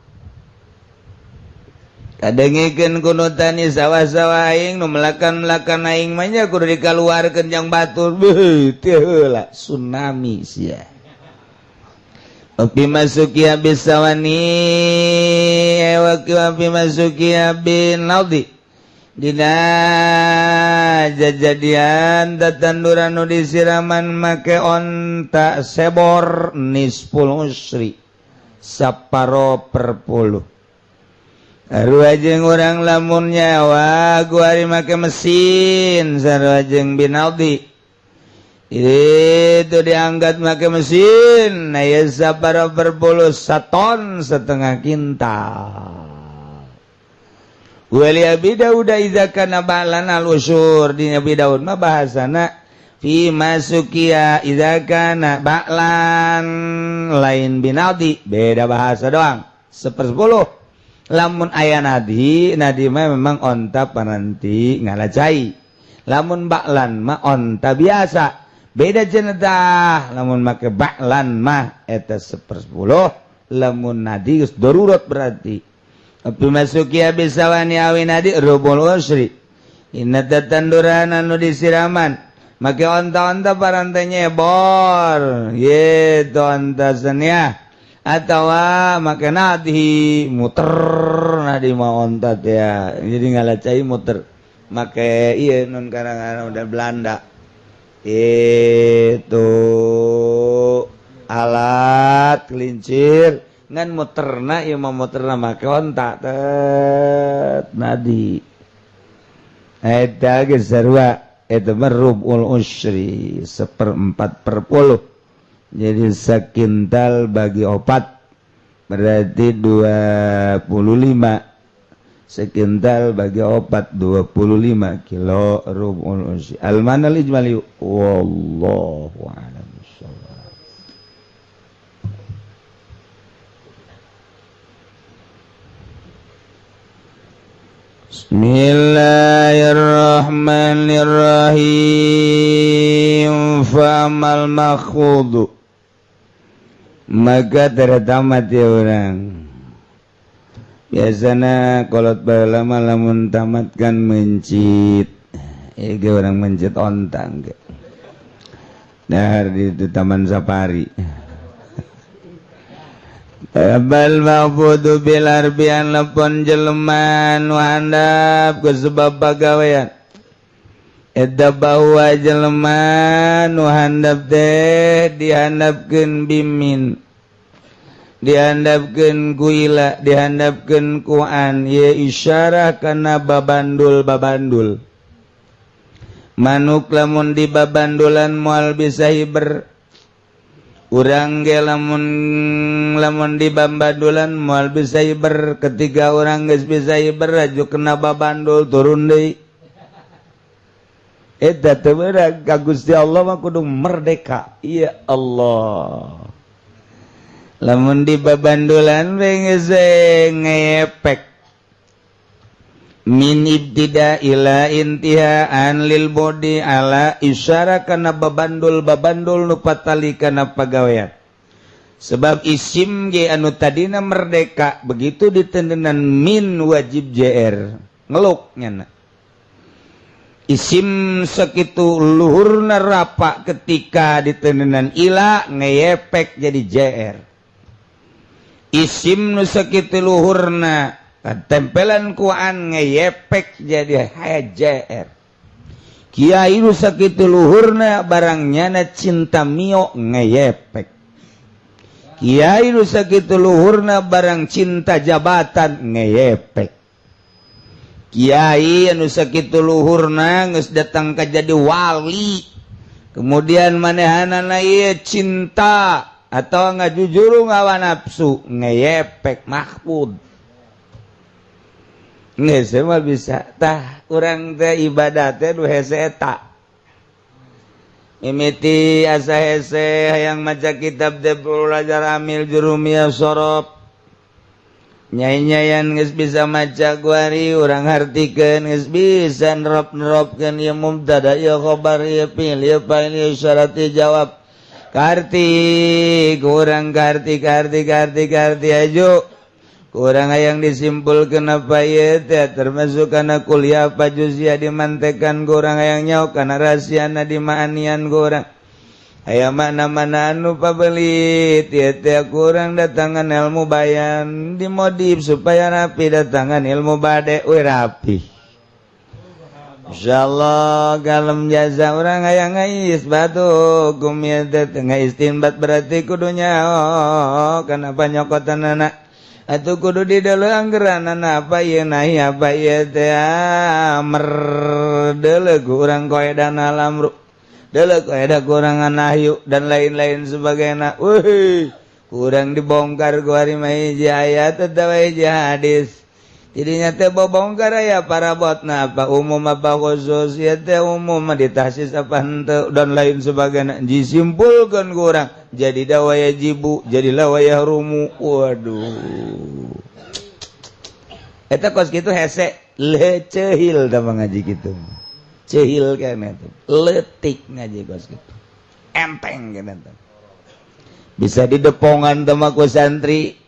Kadengikeun ku nu tani, sawah-sawah aing nu melakan-melakan aing mah nya kudu dikaluarkeun jang batur. Beuh, teu heula tsunami sia. Opi masuki habis sawani wa fi masuki bin naldi, dina jajadian tatanduran nu disiraman make onta sebor, nisful usri, 1/10. Sarua jeung urang lamun nyawa guari make mesin, sarua jeung binaldi itu diangkat make mesin. Nah ya, 1/10, 1,5 ton kintal. Wali Abi Daud idza kana ba'lan al usur. Di Nabi Daud mah bahasana fi masukia idza kana ba'lan, lain binaldi, beda bahasa doang, 1/10. Lamun aya nadi, nadi mah memang onta paranti ngalacai, lamun ba'lan mah onta biasa, beda cenah. Lamun make ba'lan mah eta 1/10, lamun nadi geus darurat berarti. Api masuki bisawani awi nadi rubul usri. Inna tatanduran anu disiraman make onta-onta parante nyebor gitu, onta seniah atawa make nadi muter, nadi mah onta teh ya. Jadi ngalacai muter make iya nun karang udah Belanda itu alat kelincir, ngan muterna ieu mah muterna make onta tet nadi. Eta geus sarua, eta mah rubul usri, 1/4 per puluh. Jadi sakintal bagi opat berarti 25, sekintal bagi opat 25 kilo rubul usri. Al manal ijmali, wallahu a'lam bissawab. Bismillahirrahmanirrahim. Famal makhudu, maka tertamat ya orang biasanya kolot baheula mah lamun tamat kan mencit. Ieu orang mencit ontang ge. Dahar di itu Taman Safari. Bal mahfudu bil arbian lepon jelema nu handap ku sebab pagawean. Eta bahwa jelema nu handap teh dihandapkeun bimin, dihandapkeun ku ila, dihandapkeun ku an, ye isyarah kana babandul. Babandul manuk lamun di babandulan moal bisa hiber. Urang ge lamun lamun di babandulan moal bisa hiber. Ketika urang geus bisa hiber, aju kena babandul, turun deui. Eta teu beurang ka Gusti Allah mah kudu merdeka. Ya Allah, lamun di babandulan we geus ngepek min ibtida ila intihaan lil body ala isyara kana babandul. Babandul nu patali kana pagawean, sebab isim ge anu tadina merdeka, begitu ditendenan min wajib JR ngeluk nyana. Isim segitu luhurna rapa, ketika ditendenan ila ngeyepek jadi JR. Isim nu sakitu luhurna tempelan ku an ngeyepek jadi HJR. Kiai nu sakitu luhurna barang nyana cinta mio ngeyepek. Kiai nu sakitu luhurna barang cinta jabatan ngeyepek. Kiai anu sakitu luhurna geus datang ka jadi wali, kemudian manehanana ieu cinta atau ngajujurung hawa nafsu, ngeyepek mahfud. Geus mah bisa tah urang teh ibadah teh nu hese eta. Mimiti asa hese hayang maca kitab teh, belajar amil, jurumiyah, sorof. Nyai-nyayan geus bisa maca guari urang hartikeun, geus bisa nerop-neropkeun ieu mubtada, ieu khobar, ieu fi'il, ieu fa'il, ieu syarat, ieu jawab. Karti kurang karti karti karti karti aju kurang hayang disimpulkeun apa ieu teh termasuk kana kuliah apa juziyah dimantekan, kurang hayang nyaho kana rahasiana dimaanian, kurang aya makna mana anu pabelit ieu teh, kurang datangan ilmu bayan dimodif supaya rapi, datangan ilmu bade we rapi. Insyaallah kalem jaza urang hayang ngaisbat hukum ieu teh, ngaistinbat berarti kudu nyaho kana panyokotanana atuh, kudu di deuleu anggeranana apa ieu nahi, apa ieu teh amr, deuleu urang koedana lamru, deuleu koedah kurangan nahyu dan lain-lain sebagainya. Wih, kurang dibongkar ku ari mah hiji ayat atawa hiji hadis. Jadinya teh bobongkar aya parabotna, apa umum apa khusus ya teh, umum ditahsis apa henteu dan lain sebagainya. Disimpulkan kurang jadi dawa yajibu, jadi lawa yahrumu. Waduh, eta kos kitu hese lecehil da ngaji kitu, cehil kan eta letik ngaji kos kitu, enteng kan eta. Bisa didepongan teh ku santri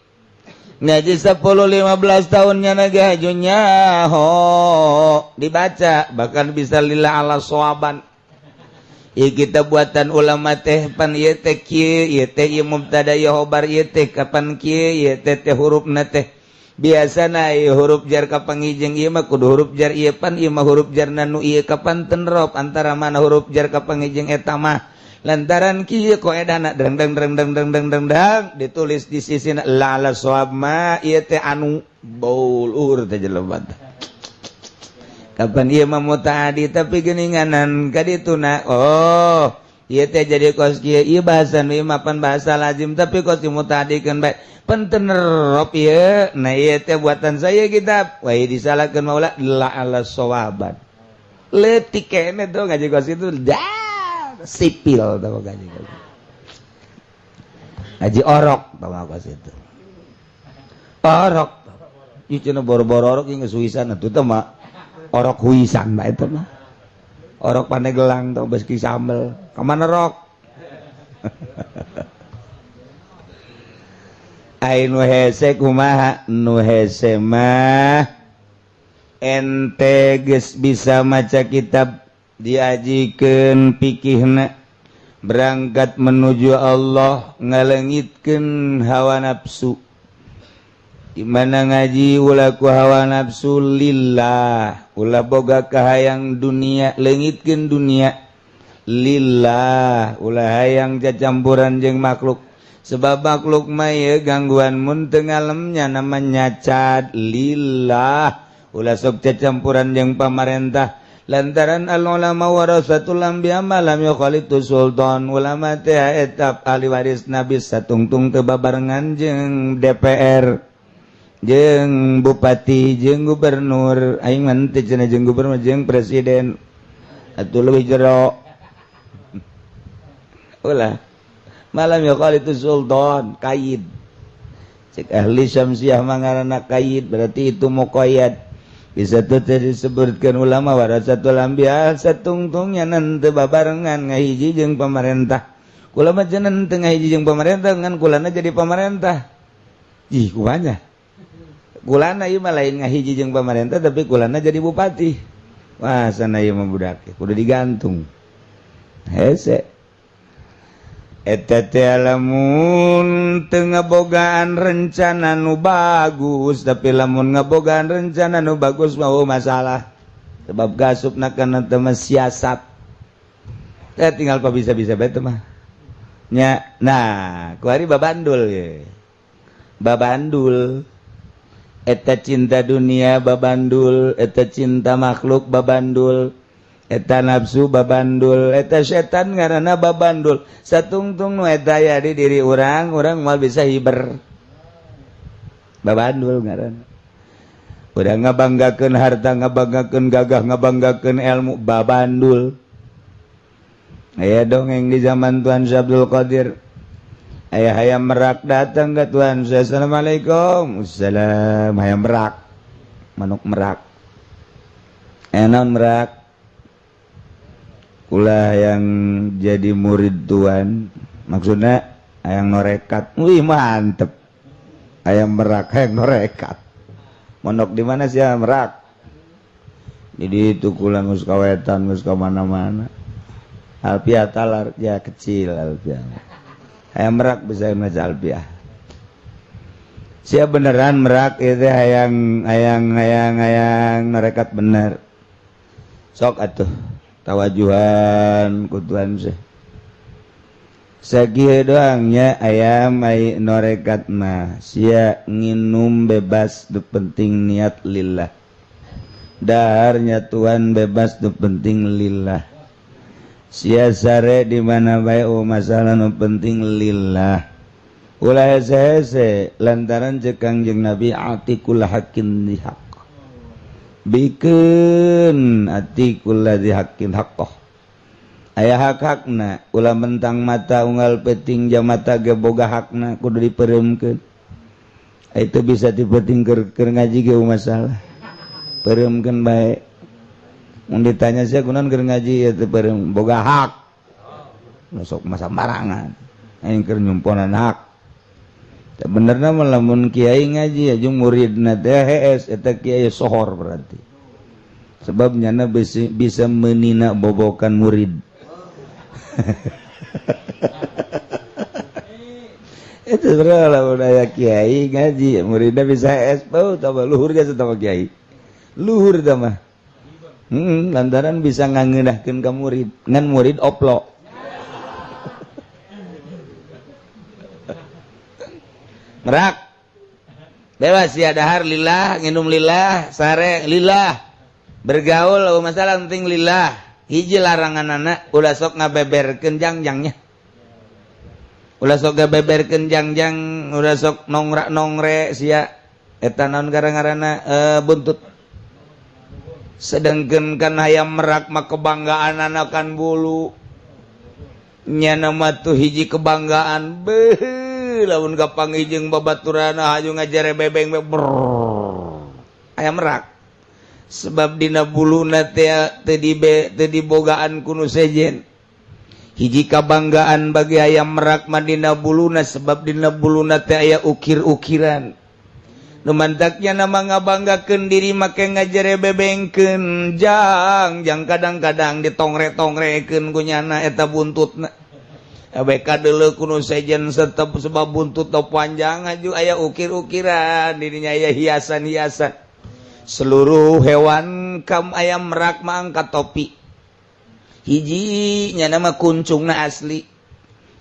ngaji 10 15 tahunnya naga hajunya ho dibaca, bahkan bisa lila ala soaban. Ieu kita buatan ulama teh pan ieu teh kieu, ieu teh ieu mubtada, ieu khobar, ieu teh kapan kieu, ieu teh teh hurufna teh biasana ieu huruf jar kapangijeng, ieu mah kudu huruf jar ieu, pan ieu mah huruf jar nu ieu, kapan tenrop antara mana huruf jar kapangijeng eta mah lantaran kieu koedana deng deng deng deng deng deng deng deng ditulis di sisi la ala soab mah ieu teh anu baul ur teh jelema kapan ieu mah mutaadi, tapi geuninganan ka dituna, oh ieu teh jadi kos kieu, ieu bahasa nu ieu mah pan bahasa lazim, tapi kos mutaadikeun bae pan teu ieu. Nah, ieu teh buatan saya kitab wah disalahkeun maula la ala sowaban. Leutik kene tuh ngaji kos itu dah sipil tuh ngaji kos, ngaji orok tuh kos itu orok. Ieu cenah boro-boro orok geus huisan atuh teh mah, orok huisan mah itu mah orok Pandeglang tuh beski sambel kemana rok. Ai nu hese kumaha? Nu hese mah ente geus bisa maca kitab, diajikeun pikihna. Berangkat menuju Allah, ngalengitkeun hawa nafsu. Di mana ngaji ulah ku hawa nafsu, lillah. Ulah boga kahayang dunia, leungitkeun dunia, lillah. Ulah hayang cacampuran jeung makhluk, sebab makhluk mah ieu gangguan mun teu ngalemnya nama nyacat, lillah. Ulah sok cacampuran jeung pamarentah, lantaran al ulama warasatul anbiya ma lam yukhalitu sultan. Ulama teh eta ahli waris nabi, satungtung teu babarengan jeung DPR, jeung bupati, jeung gubernur. Aing mah teu cenah jeung gubernur, jeung presiden atuh leuwih jero. Ulah, ma lam yukhalitu sultan, kaid cek ahli syamsiah mangarana kaid, berarti itu muqayyad. Bisa tuh disebutkan ulama warasatul anbiya satungtungnya nanti babarengan ngahiji jeung pemerintah. Kula mah cenah teu ngahiji jeung pemerintah, ngan kulana jadi pemerintah. Ih, kumanya kulana ieu mah lain ngahiji jeung pemerintah, tapi kulana jadi bupati. Wah, sana ieu mah budak kudu digantung hese. Eta teh lamun teu ngabogaan rencana nu bagus, tapi lamun ngabogaan rencana nu bagus mau masalah, sebab gasupna kana teh mah siasat teh tinggal pa bisa-bisa bae teh mah nya. Nah, kuari babandul ye, babandul eta cinta dunia, babandul eta cinta makhluk, babandul eta nafsu, babandul eta setan ngaranna babandul. Satungtung nu eta aya di diri urang, urang moal bisa hiber. Babandul ngaranna. Udah ngabanggakeun harta, ngabanggakeun gagah, ngabanggakeun ilmu, babandul. Aya dongeng di zaman Tuan Syekh Abdul Qadir. Aya hayam merak datang ke Tuan Syekh. "Assalamualaikum." "Assalam." Hayam merak, manuk merak. "Eh, naon, merak?" "Ulah yang jadi murid Tuan." Maksudnya hayang norekat. Wih, mantep. Hayam merak hayang norekat. "Mondok di mana sih, merak?" "Jadi itu kula geus ka wetan, geus ka mana-mana." Alfiah talar ya kecil alfiah. Hayam merak bisa maca alfiah. Siap beneran merak itu hayang hayang hayang hayang norekat bener. Sok atuh tawajuhan ku Tuan sih. Sakieu doangnya ayam ai norekat mah sia nginum bebas, nu penting niat lillah. Daharnya Tuhan bebas, nu penting lillah. Sia sare di mana bae, oh masalah, nu penting lillah. Ulah hese-hese, lantaran cek Kangjeng Nabi, a'ti kulla haqqin di haq. Bikeun a'ti kulla dzi haqqin haqqah. Aya hak-hakna, ulah mentang mata unggal peuting, jam mata ge boga hakna, kudu dipereumkeun. Itu bisa dipenting keur ngaji ge masalah. Pereumkeun bae. Mun ditanya sia kunaon keur ngaji ya teu peureum, boga hak. Sok masa barangan. Aing keur nyumponan hak. Teu benerna mah lamun kiai ngaji jeung muridna teh hees, eta kiai sohor berarti. Sebab nyana bisa menina bobokan murid. Itu sebenarnya lamun aya kiai ngaji muridnya bisa hees, bau tambah luhur ge sama kiai. Luhur tah mah. Lantaran bisa ngangeunahkeun ka murid, ngan murid oplo. Merak. Bebas ya dahar lillah, nginum lillah, sare lillah. Bergaul oh masalah, penting lillah. Hiji larangan anak ulah sok ngabeberkeun jangjangnya. Ulah sok ngabeberkeun jangjang, ulah sok nongrak-nongre sia. Eta naon gara-garana buntut. Sedangkan kan hayam merak mah kebanggaan anakan bulu. Nyana mah tuh hiji kebanggaan beuh lamun kapanggih jeung babaturana hayu ngajere bebeng brrrr. Hayam merak. Sebab dina buluna teh teu teu dibogaan ku nu sejen. Hiji kabanggaan bagi hayam merak mah dina buluna, sebab dina buluna teh aya ukir-ukiran. Nu mantaknya nama ngabanggakeun diri make ngajere bebengkeun jang jang, kadang-kadang ditongre-tongrekeun ku nyana eta buntutna. ABK dulu kuno sejen tetep, sebab buntut top panjang aju aya ukir-ukiran dirinya, aya hiasan-hiasan. Seluruh hewan kam ayam merak mah angkat topi. Hiji nya nama kuncungna asli.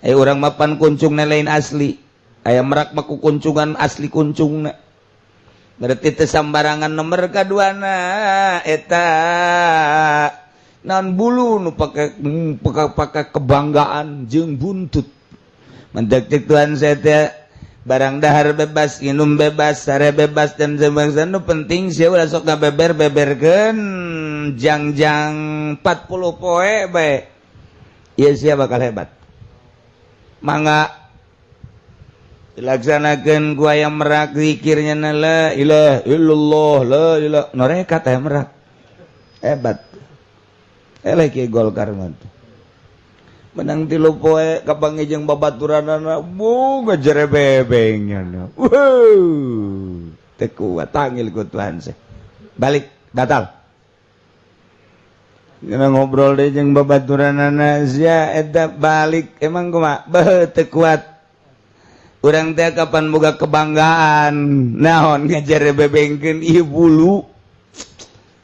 Aya urang mapan kuncungna lain asli, ayam merak mah ku kuncungan asli kuncungna, berarti teu sambarangan. Nomor kaduana eta naon, bulu nu pake pake kebanggaan jeung buntut. Mentek cek Tuhan saya teh, barang dahar bebas, minum bebas, sare bebas, dan sebagainya, nu penting sih ulah sok ngabeber beberkeun jangjang 40 poe bae. Ieu sia bakal hebat. Mangga dilaksanakeun ku ayam merak zikirnya, la ilaha illallah, la ilaha norekat. Ayam merak hebat. Eleh kieu Golkar mah tuh. Menang 3 poe, kapanggih jeung babaturanana bu ngajerebebengnya. Wuh, teu kuat, tangil ku Tuhan seh. Balik, batal. Kena ngobrol deh jeung babaturanana sia eta balik emang kumaha? Beuh, teu kuat. Urang teh kapan boga kebanggaan naon ngajerebebengkeun ieu bulu,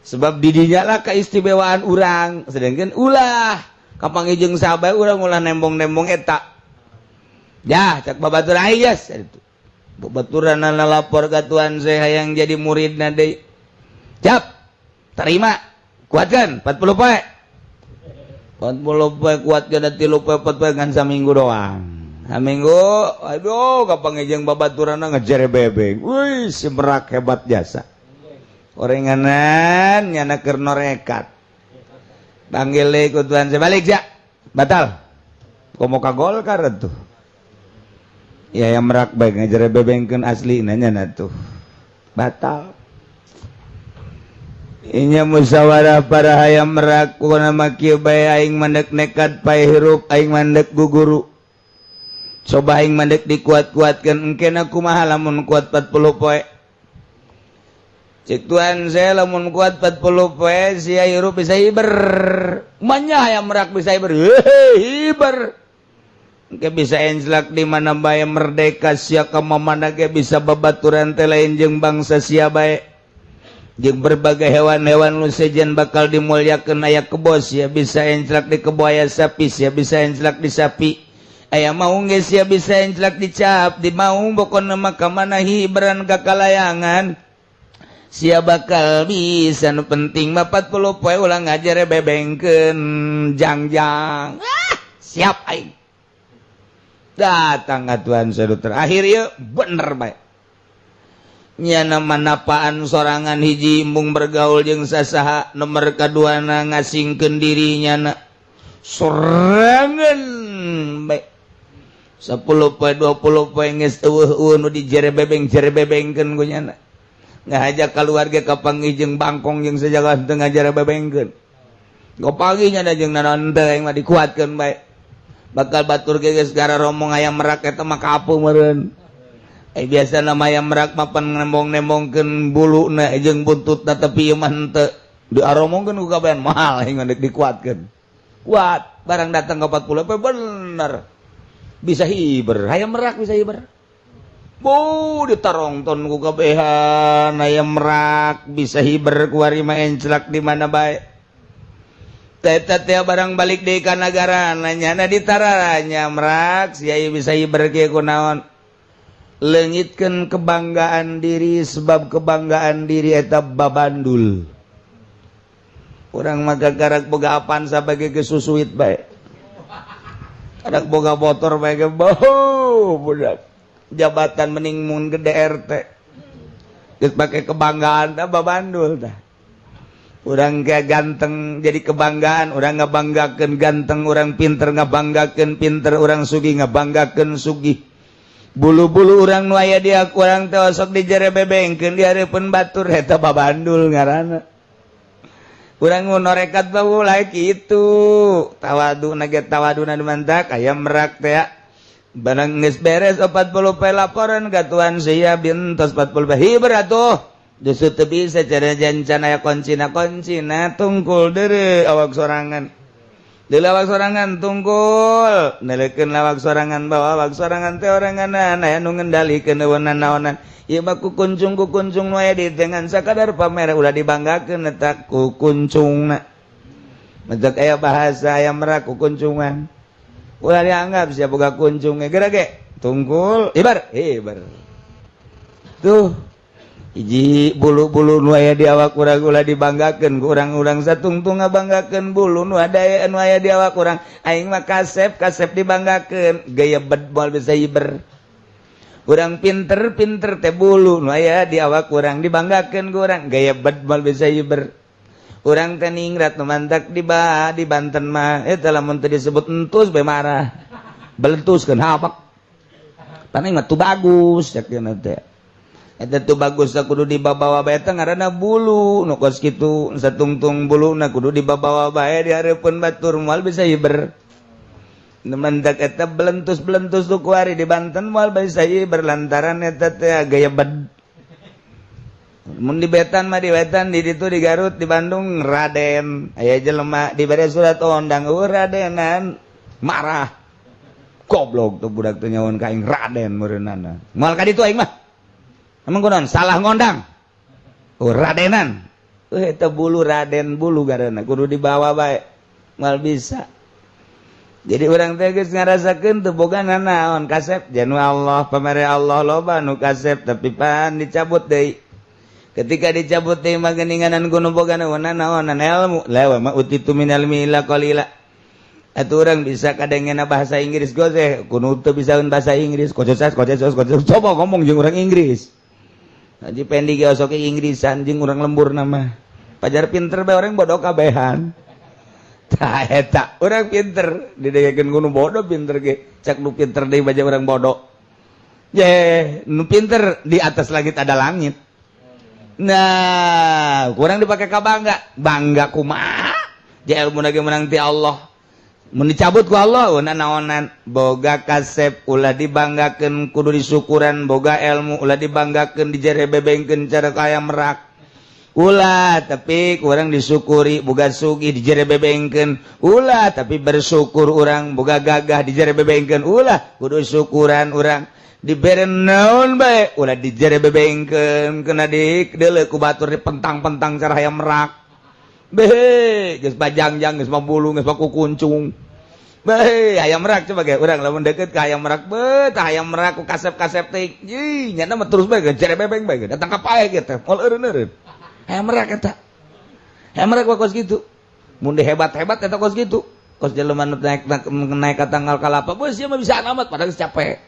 sebab didinya lah keistimewaan urang, sedangkan ulah kapanggih jeung sahabat urang ulah nembong-nembong eta. Ya cak babatur ayas itu, babaturan lapor ke Tuhan, saya yang jadi murid deui. Cap, terima, kuatkan 40 poe, 40 poe kuatkan, 3 poe, 4 poe, ngan saminggu doang. Saminggu, aduh, kapanggih jeung babaturan ngejerebebeng, wih, si merak hebat jasa orenganan. Nyana keur norekat, panggil deui ku Tuhan, saya balik ya, batal. Komo ka Golkar tuh ya, yang merak baik ngajerebebengkeun asli nanya tuh batal. Inya musyawarah para hayam merak, kuna kieu bae, aing mandek nekat pae hirup, aing mandek guguru. Coba aing mandek dikuat-kuatkeun, engkena kumaha lamun kuat 40 poe? Cek Tuhan saya, lamun kuat 40 poe sia hirup bisa hiber. Manya hayam merak bisa hiber? Heuh, hiber. Engke bisa enjlak di mana bae, merdeka sia ka mana ge bisa babaturan teh lain jeung bangsa sia bae, jeung berbagai hewan-hewan nu sejen bakal dimuliakeun. Aya kebo sia bisa enclak di kebo, aya sapi sia bisa enclak di sapi, aya maung ge sia bisa enclak di cap di maung. Pokona mah ka mana hiberan kakalayangan sia bakal bisa. Nu penting mah 40 poe ulah ngajar bebengkeun jangjang. Ah, siap aing. Datang ka Tuhan seru terakhir yuk, bener bae. Nyana manapaan sorangan, hiji embung bergaul jeung sasaha, nomor kaduana ngasingkeun diri nyana sorangan bae. 10 poe, 20 poe geus eueuh nu dijerebebeng jerebebengkeun ku nyana. Ngajak keluarga kapanggih jeung bangkong jeung sejaga teu ngajerebebengkeun. Kapanggih nyana jeung naon teh, aing mah dikuatkeun bae. Bakal batur ge geus gara romong ayam merak eta mah kapuh meureun. Biasa nama ayam merak mapan nembong-nembongkeun buluna jeung buntutna, tapi ieu mah henteu diaromongkeun ku kabehan mahal aing mah dikuatkeun. Kuat, barang datang ke 40 poe bener bisa hiber. Hayam merak bisa hiber. Bu, ditarongton ku kabehan ayam merak bisa hiber, kuari mah enclak di mana bae. Teta teh barang balik deui ka nagara, nanya ditaranya, merak sia bisa hiber kieu kunaon? Leungitkeun kebanggaan diri, sebab kebanggaan diri eta babandul. Urang mah gagarak boga Avanza bae ge susuit bae, karak boga motor bae ge bau budak jabatan mending mun gede RT. Geus pake kebanggaan dah, babandul dah. Urang kayak ganteng jadi kebanggaan, urang ngabanggakeun ganteng, urang pinter ngabanggakeun pinter, urang sugih ngabanggakeun sugih. Bulu-bulu urang nu aya di urang teh osok dijerebebengkeun di hareupeun batur, eta babandul ngaranna. Urang nu norekat mah ulah kitu, tawadu ge tawaduna mantak aya merak teh. Barang geus beres 40 poe, laporan ka Tuhan, sia bintos 40 poe hiber atuh. Justru teu bisa cara jancan aya kuncina, kuncina tungkul deure awak sorangan. Di lawak sorangan tungkul neleukeun lawak sorangan bawa awak sorangan teh oranganan aya nu ngendalikeun naonan. Ieu mah ku kuncung nu aya di dengan sakadar pamer ulah dibanggakeun eta ku kuncungna. Mentak aya bahasa aya merak ku kuncungan. Ulah dianggap sia boga kuncung geura ge tungkul ibar ibar. Tuh hiji bulu-bulu nu aya di awak urang ulah dibanggakeun ku urang-urang satungtung ngabanggakeun bulu nu ada nu aya di awak urang. Aing mah kasep kasep dibanggakeun gaya bed moal bisa hiber. Urang pinter pinter teh bulu nu aya di awak urang dibanggakeun ku urang gaya bed moal bisa hiber. Urang teh ningrat nu mantak di ba di Banten mah eta lamun teu disebut entus bae marah. Belentuskeun hapak. Paning mah tuh bagus cek dieuna teh. Eta tuh bagus kudu dibawa bae teh ngaranna bulu nu kos kitu satungtung buluna kudu dibawa bae di hareupeun batur moal bisa hiber. Nu mantak eta belentus-belentus tu kuari di Banten moal bisa hiber lantaran eta teh gaya bed. Mun di Betan mah di Betan di ditu di Garut di Bandung Raden aya jelema dibere surat ondang eueuh radenan marah. Goblok tuh budak teh nyawan ka aing Raden meureunana. Moal ka ditu aing mah. Emang kunaon salah ngondang. Oh radenan. Eta bulu raden bulu garana kudu dibawa bae. Moal bisa. Jadi urang teh geus ngarasakeun teu boga nanaon kasep janu Allah pamere Allah loba nu kasep tapi pan dicabut deui. Ketika dicabut deui mah geuninganan ku nu boga naonan ilmu. Lewa mah utitu minal ilmi illa qalila. Atuh urang bisa kadengena bahasa Inggris goze kudu teu bisaeun bahasa Inggris kocosas kocos kocos coba ngomong jeung urang Inggris. Haji Pendi ge osok Inggrisan jeung urang lembur nama. Pajar pinter bae orang bodoh kabehan. Tah eta urang pinter didengekeun ku nu bodoh pinter ge. Cak nu pinter deui baja urang bodoh. Ye, nu pinter di atas langit ada langit. Nah, kurang dipakai ka bangga. Bangga kumaha? Ja ilmu ge menang ti Allah. Mun dicabut ku Allah naonan boga kasep ulah dibanggakeun kudu disyukuran boga ilmu ulah dibanggakeun dijerebebengkeun cara kaya merak ulah tapi kurang disyukuri boga sugih dijerebebengkeun ulah tapi bersyukur urang boga gagah dijerebebengkeun ulah kudu syukuran urang dibere naon bae ulah dijerebebengkeun kena di deuleu ku batur dipentang-pentang cara hayam merak. Behe, geus bajangjang geus mah bulu geus mah kukuncung. Behe, hayam merak coba ge urang lamun deket ka hayam merak beuh tah hayam merak ku kasep-kasep teh. Ih, nyana mah terus bae jerebebeng bae datang ka pae ge teh moal eureun-eureun. Hayam merak eta. Hayam merak kos kitu. Mun hebat-hebat eta kos kitu. Kos jelema nu naik naik ka tanggal kalapa, beuh sia mah bisa amat padahal geus capek.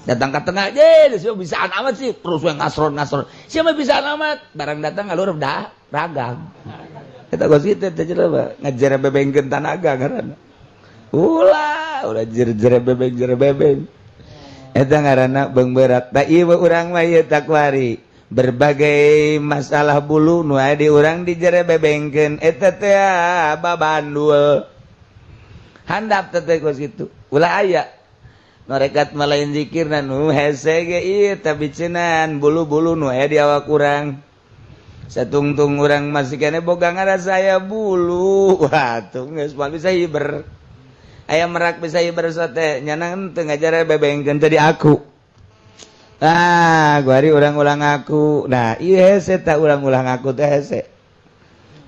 Datang ke tengah, je, sia bisa amat sih, terus we ngasron-ngasron. Sia mah bisa amat, barang datang ngalur dah ragang. Eta kos kitu teh jelema ngajerebebengkeun tanaga ngaranna. Ulah, ulah jerebebeng jerebebeng. Eta ngaranna beung berat. Da ieu urang mah ieu takwari. Berbagai masalah bulu nu aya di urang dijerebebengkeun eta teh babandul. Handap teh kos kitu. Ulah aya norekat malain zikirna nu hese ge ieu tapi cenah bulu-bulu nu aya di awak urang. Satungtung urang masih kene boga ngarasa aya bulu. Wah, tuh geus moal bisa hiber. Aya merak bisa hiber sote nyana teu ngajarebebengkeun teh di aku. Ah, guari urang-ulang aku. Nah, ieu hese tah urang-ulang aku teh hese.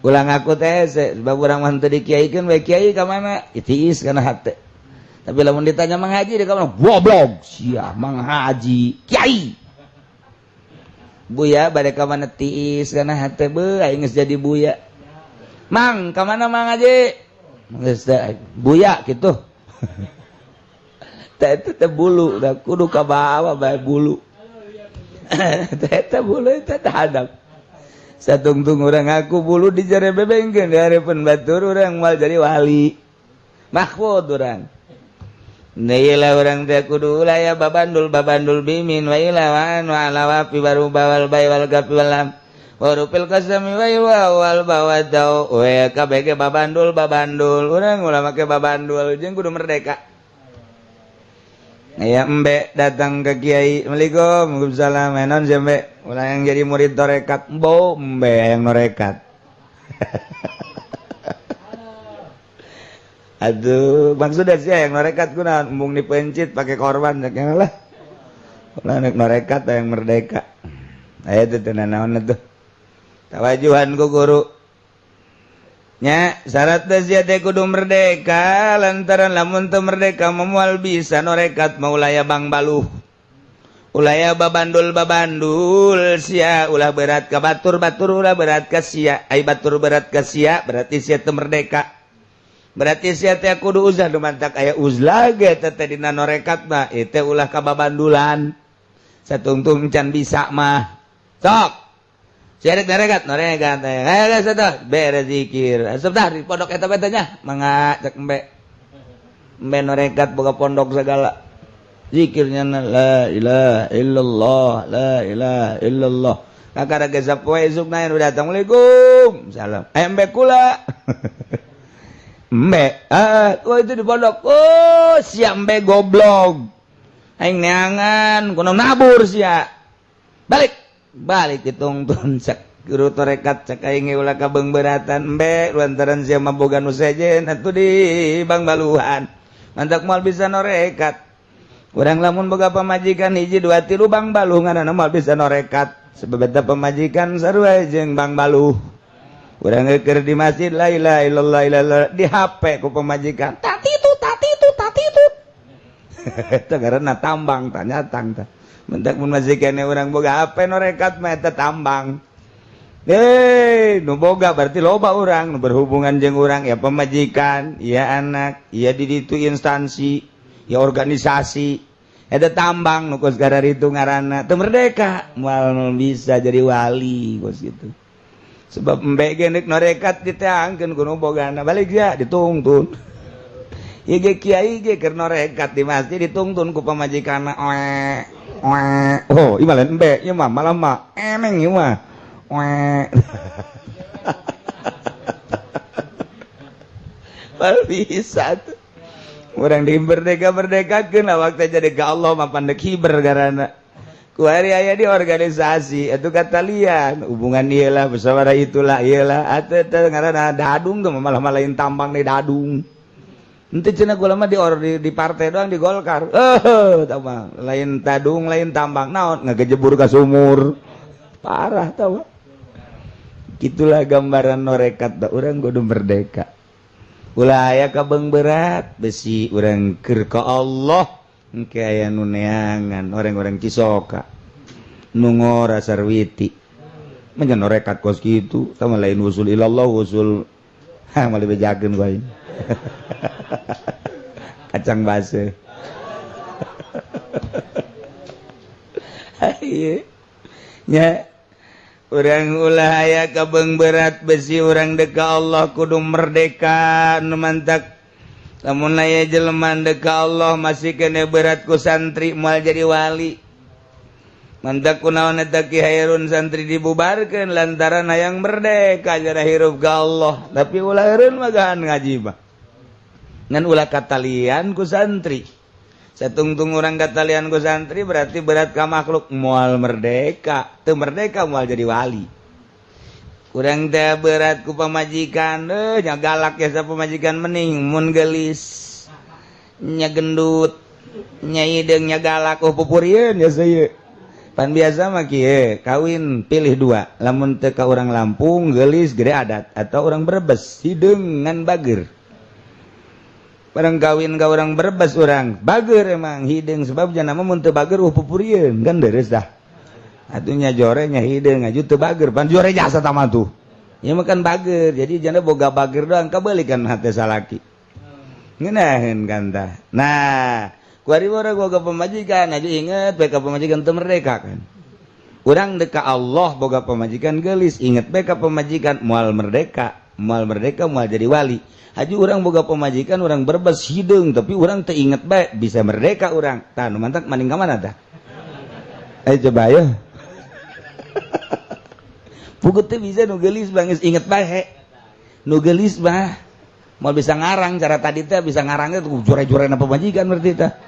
Ulang aku teh hese sebab urang mah teu dikiaikeun we kiai ka mana? Itiis kana hate. Tapi lamun ditanya Mang Haji di ka mana? Goblok sia Mang Haji kiai. Buya bade ka mana tiis kana hate beuh aing geus jadi buya. Mang ka mana Mang Haji? Geus buya kitu. Teh eta teh bulu da kudu ka bawa bae bulu. Teh eta bulu eta hadap. Satungtung urang ngaku bulu dijerebebengkeun di hareupeun batur urang moal jadi wali. Mahfud urang. Nila urang teh kudu ulah ya babandul babandul bimin wa ila wa an wa ala wa fi baru bawal bay wal gafi wal lam wa rupil qasami wa wa wal bawa tau we kabeh babandul babandul urang ulah make babandul jeung kudu merdeka. Ya embe datang ke kiai, Assalamualaikum, waalaikumsalam. Enon sih embe, ulah yang jadi murid torekat, embo embe yang norekat. Aduh, maksudnya sih yang norekat kunaon embung dipencit pakai korban cek lah. Ulah nek norekat yang merdeka. Aya teh teu naon tuh. Tawajuhan ku guru. Nya syarat teh sia teh kudu merdeka lantaran lamun teu merdeka moal bisa norekat maulaya bang baluh. Ulaya babandul babandul sia ulah berat ka batur batur ulah berat ka sia ai batur berat ka sia berarti sia teu merdeka. Berarti sia teh kudu uzlah nu mantak aya uzlah ge teh dina norekat mah ieu teh ulah ka babandulan. Satungtung can bisa mah. Sok. Sia rek norekat norekat teh. Hayo geus atuh beres zikir. Asup tah di pondok eta beta nya mangga cek embe. Embe norekat boga pondok segala. Zikirnya la ilaha illallah la ilaha illallah. Kakara ge sapoe isukna anu datang Assalamualaikum. Salam. Embe kula. Embe, ah, oh itu di pondok. Oh, sia embe goblok. Aing neangan, kuno nabur sia. Balik, balik ditungtun cek guru torekat cek aing ulah ka beratan embe lantaran sia mah boga nu sejen atuh di Bang Baluhan. Mantak moal bisa norekat. Urang lamun boga pamajikan hiji dua tilu Bang Baluh ngaranna moal bisa norekat. Sebab eta pamajikan sarua jeung Bang Baluh. Urang keur di masjid la ilaha illallah illallah di HP ku pamajikan. Tati tu tati tu tati tu. Eta ngaranna tambang tah nyatang tah. Mentak mun masih kene urang boga HP norekat mah eta tambang. Hei, nu boga berarti loba urang nu berhubungan jeung urang ya pamajikan, ya anak, ya di ditu instansi, ya organisasi. Eta tambang nu kos itu ngaranna teu merdeka, moal bisa jadi wali kos gitu. Sebab embe ge nek norekat diteangkeun ku nu bogana balik ya ditungtun. Ieu ge kiai ge keur norekat di masjid ditungtun ku pamajikanna oe oe. Oh, ieu mah lain embe, ieu mah malah mah emeng ieu mah. Oe. Mal bisa tuh. Urang di merdeka-merdekakeun awak teh jadi ka Allah mah pandek hiber garana. Ku hari aya di organisasi itu kata lian hubungan ieu lah musyawarah itulah ieu lah atuh teh ngaranna dadung tuh malah lain tambang nih dadung. Henteu cenah gula mah di partai doang di Golkar. Eh, tah mah lain tadung lain tambang naon ngagejebur ka sumur. Parah tah mah. Gitulah gambaran norekat da urang kudu merdeka. Ulah aya kabeung berat besi urang keur ka Allah engke aya nu neangan orang-orang Cisoka nu ngora sarwiti mah norekat kos kitu tah mah lain wusul ilallah wusul ha mah bejakeun ku aing. Kacang baseuh. Ieu nya urang ulah aya kabeung berat besi urang deka Allah kudu merdeka nu mantak lamun aya jelema deka Allah masih kene berat ku santri moal jadi wali. Mantak kunaon eta Ki Hairun santri dibubarkeun lantaran hayang merdeka jara hirup ka Allah tapi ulah eureun mah gahan ngaji mah ngan ulah katalian ku santri. Satungtung urang katalian ku santri berarti berat ka makhluk moal merdeka teu merdeka moal jadi wali. Urang teh berat ku pamajikan nya galak ya sa pamajikan mening mun geulis nya gendut nya hideung nya galak oh pupurieun ya saya. Pan biasa mah kieu kawin pilih dua lamun teu ka urang Lampung geulis gede adat atau urang Brebes hideung ngan bager. Barang kawin ka urang Brebes urang bager emang hideung sebab jana mah mun teu bager pupurieun kan deres dah. Atuh nya jore nya hideung aju teu bager pan jore jasa tama tuh. Ieu mah kan bager jadi jana boga bager doang kabeulikan hate salaki. Ngeunaheun kan tah. Nah, kuari urang boga pamajikan aju inget bae ka pamajikan teu merdeka kan. Urang deka Allah boga pamajikan geulis inget bae ka pamajikan moal merdeka, moal merdeka moal jadi wali. Haji urang boga pamajikan urang Brebes hideung tapi urang teu inget bae bisa merdeka urang. Tah nu mantak maning ka mana tah? Ayo coba ayo. Puguh teu bisa nu geulis mah geus inget bae. Nu geulis mah moal bisa ngarang cara tadi teh bisa ngarangnya tuh jore-jorena pamajikan berarti tah.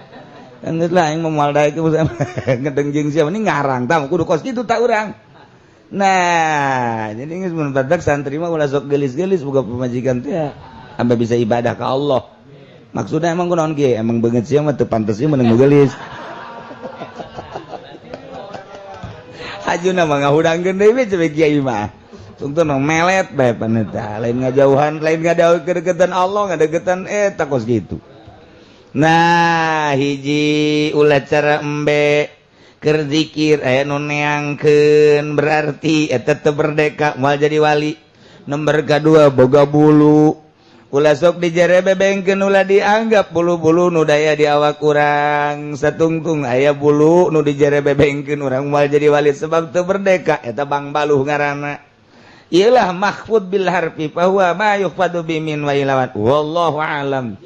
Kan geus lah aing mah moal daek ngedeng jeung sia mending ngarang tah kudu kos kitu tah urang. Nah, jadi geus mun badak santri mah ulah sok geulis-geulis boga pamajikan teh sampai bisa ibadah ke Allah. Maksudnya emang kunaon, Kiai? Emang beungeut sia mah teu pantes ieu meunang nu geulis. Hajuna mah ngahudangkeun deui we cewe kiai mah. Tungtun melet bae paneta, lain ngajauhan, lain ngajauh kedeketan Allah, ngadeketan eta kos gitu. Nah, hiji ulah cara embe keur zikir aya nu neangkeun, berarti eta teu merdeka, moal jadi wali. Nomor kedua, boga bulu, ulah sok dijerebebengkeun, ulah dianggap bulu-bulu nu daya di awak urang. Satungtung aya bulu nu dijerebebengkeun, urang moal jadi wali sebab teu merdeka. Eta bang baluh ngaranna. Iyalah mahfud bil harfi fahuwa ma yuhfadu bi min wa ilawan, wallahu alam.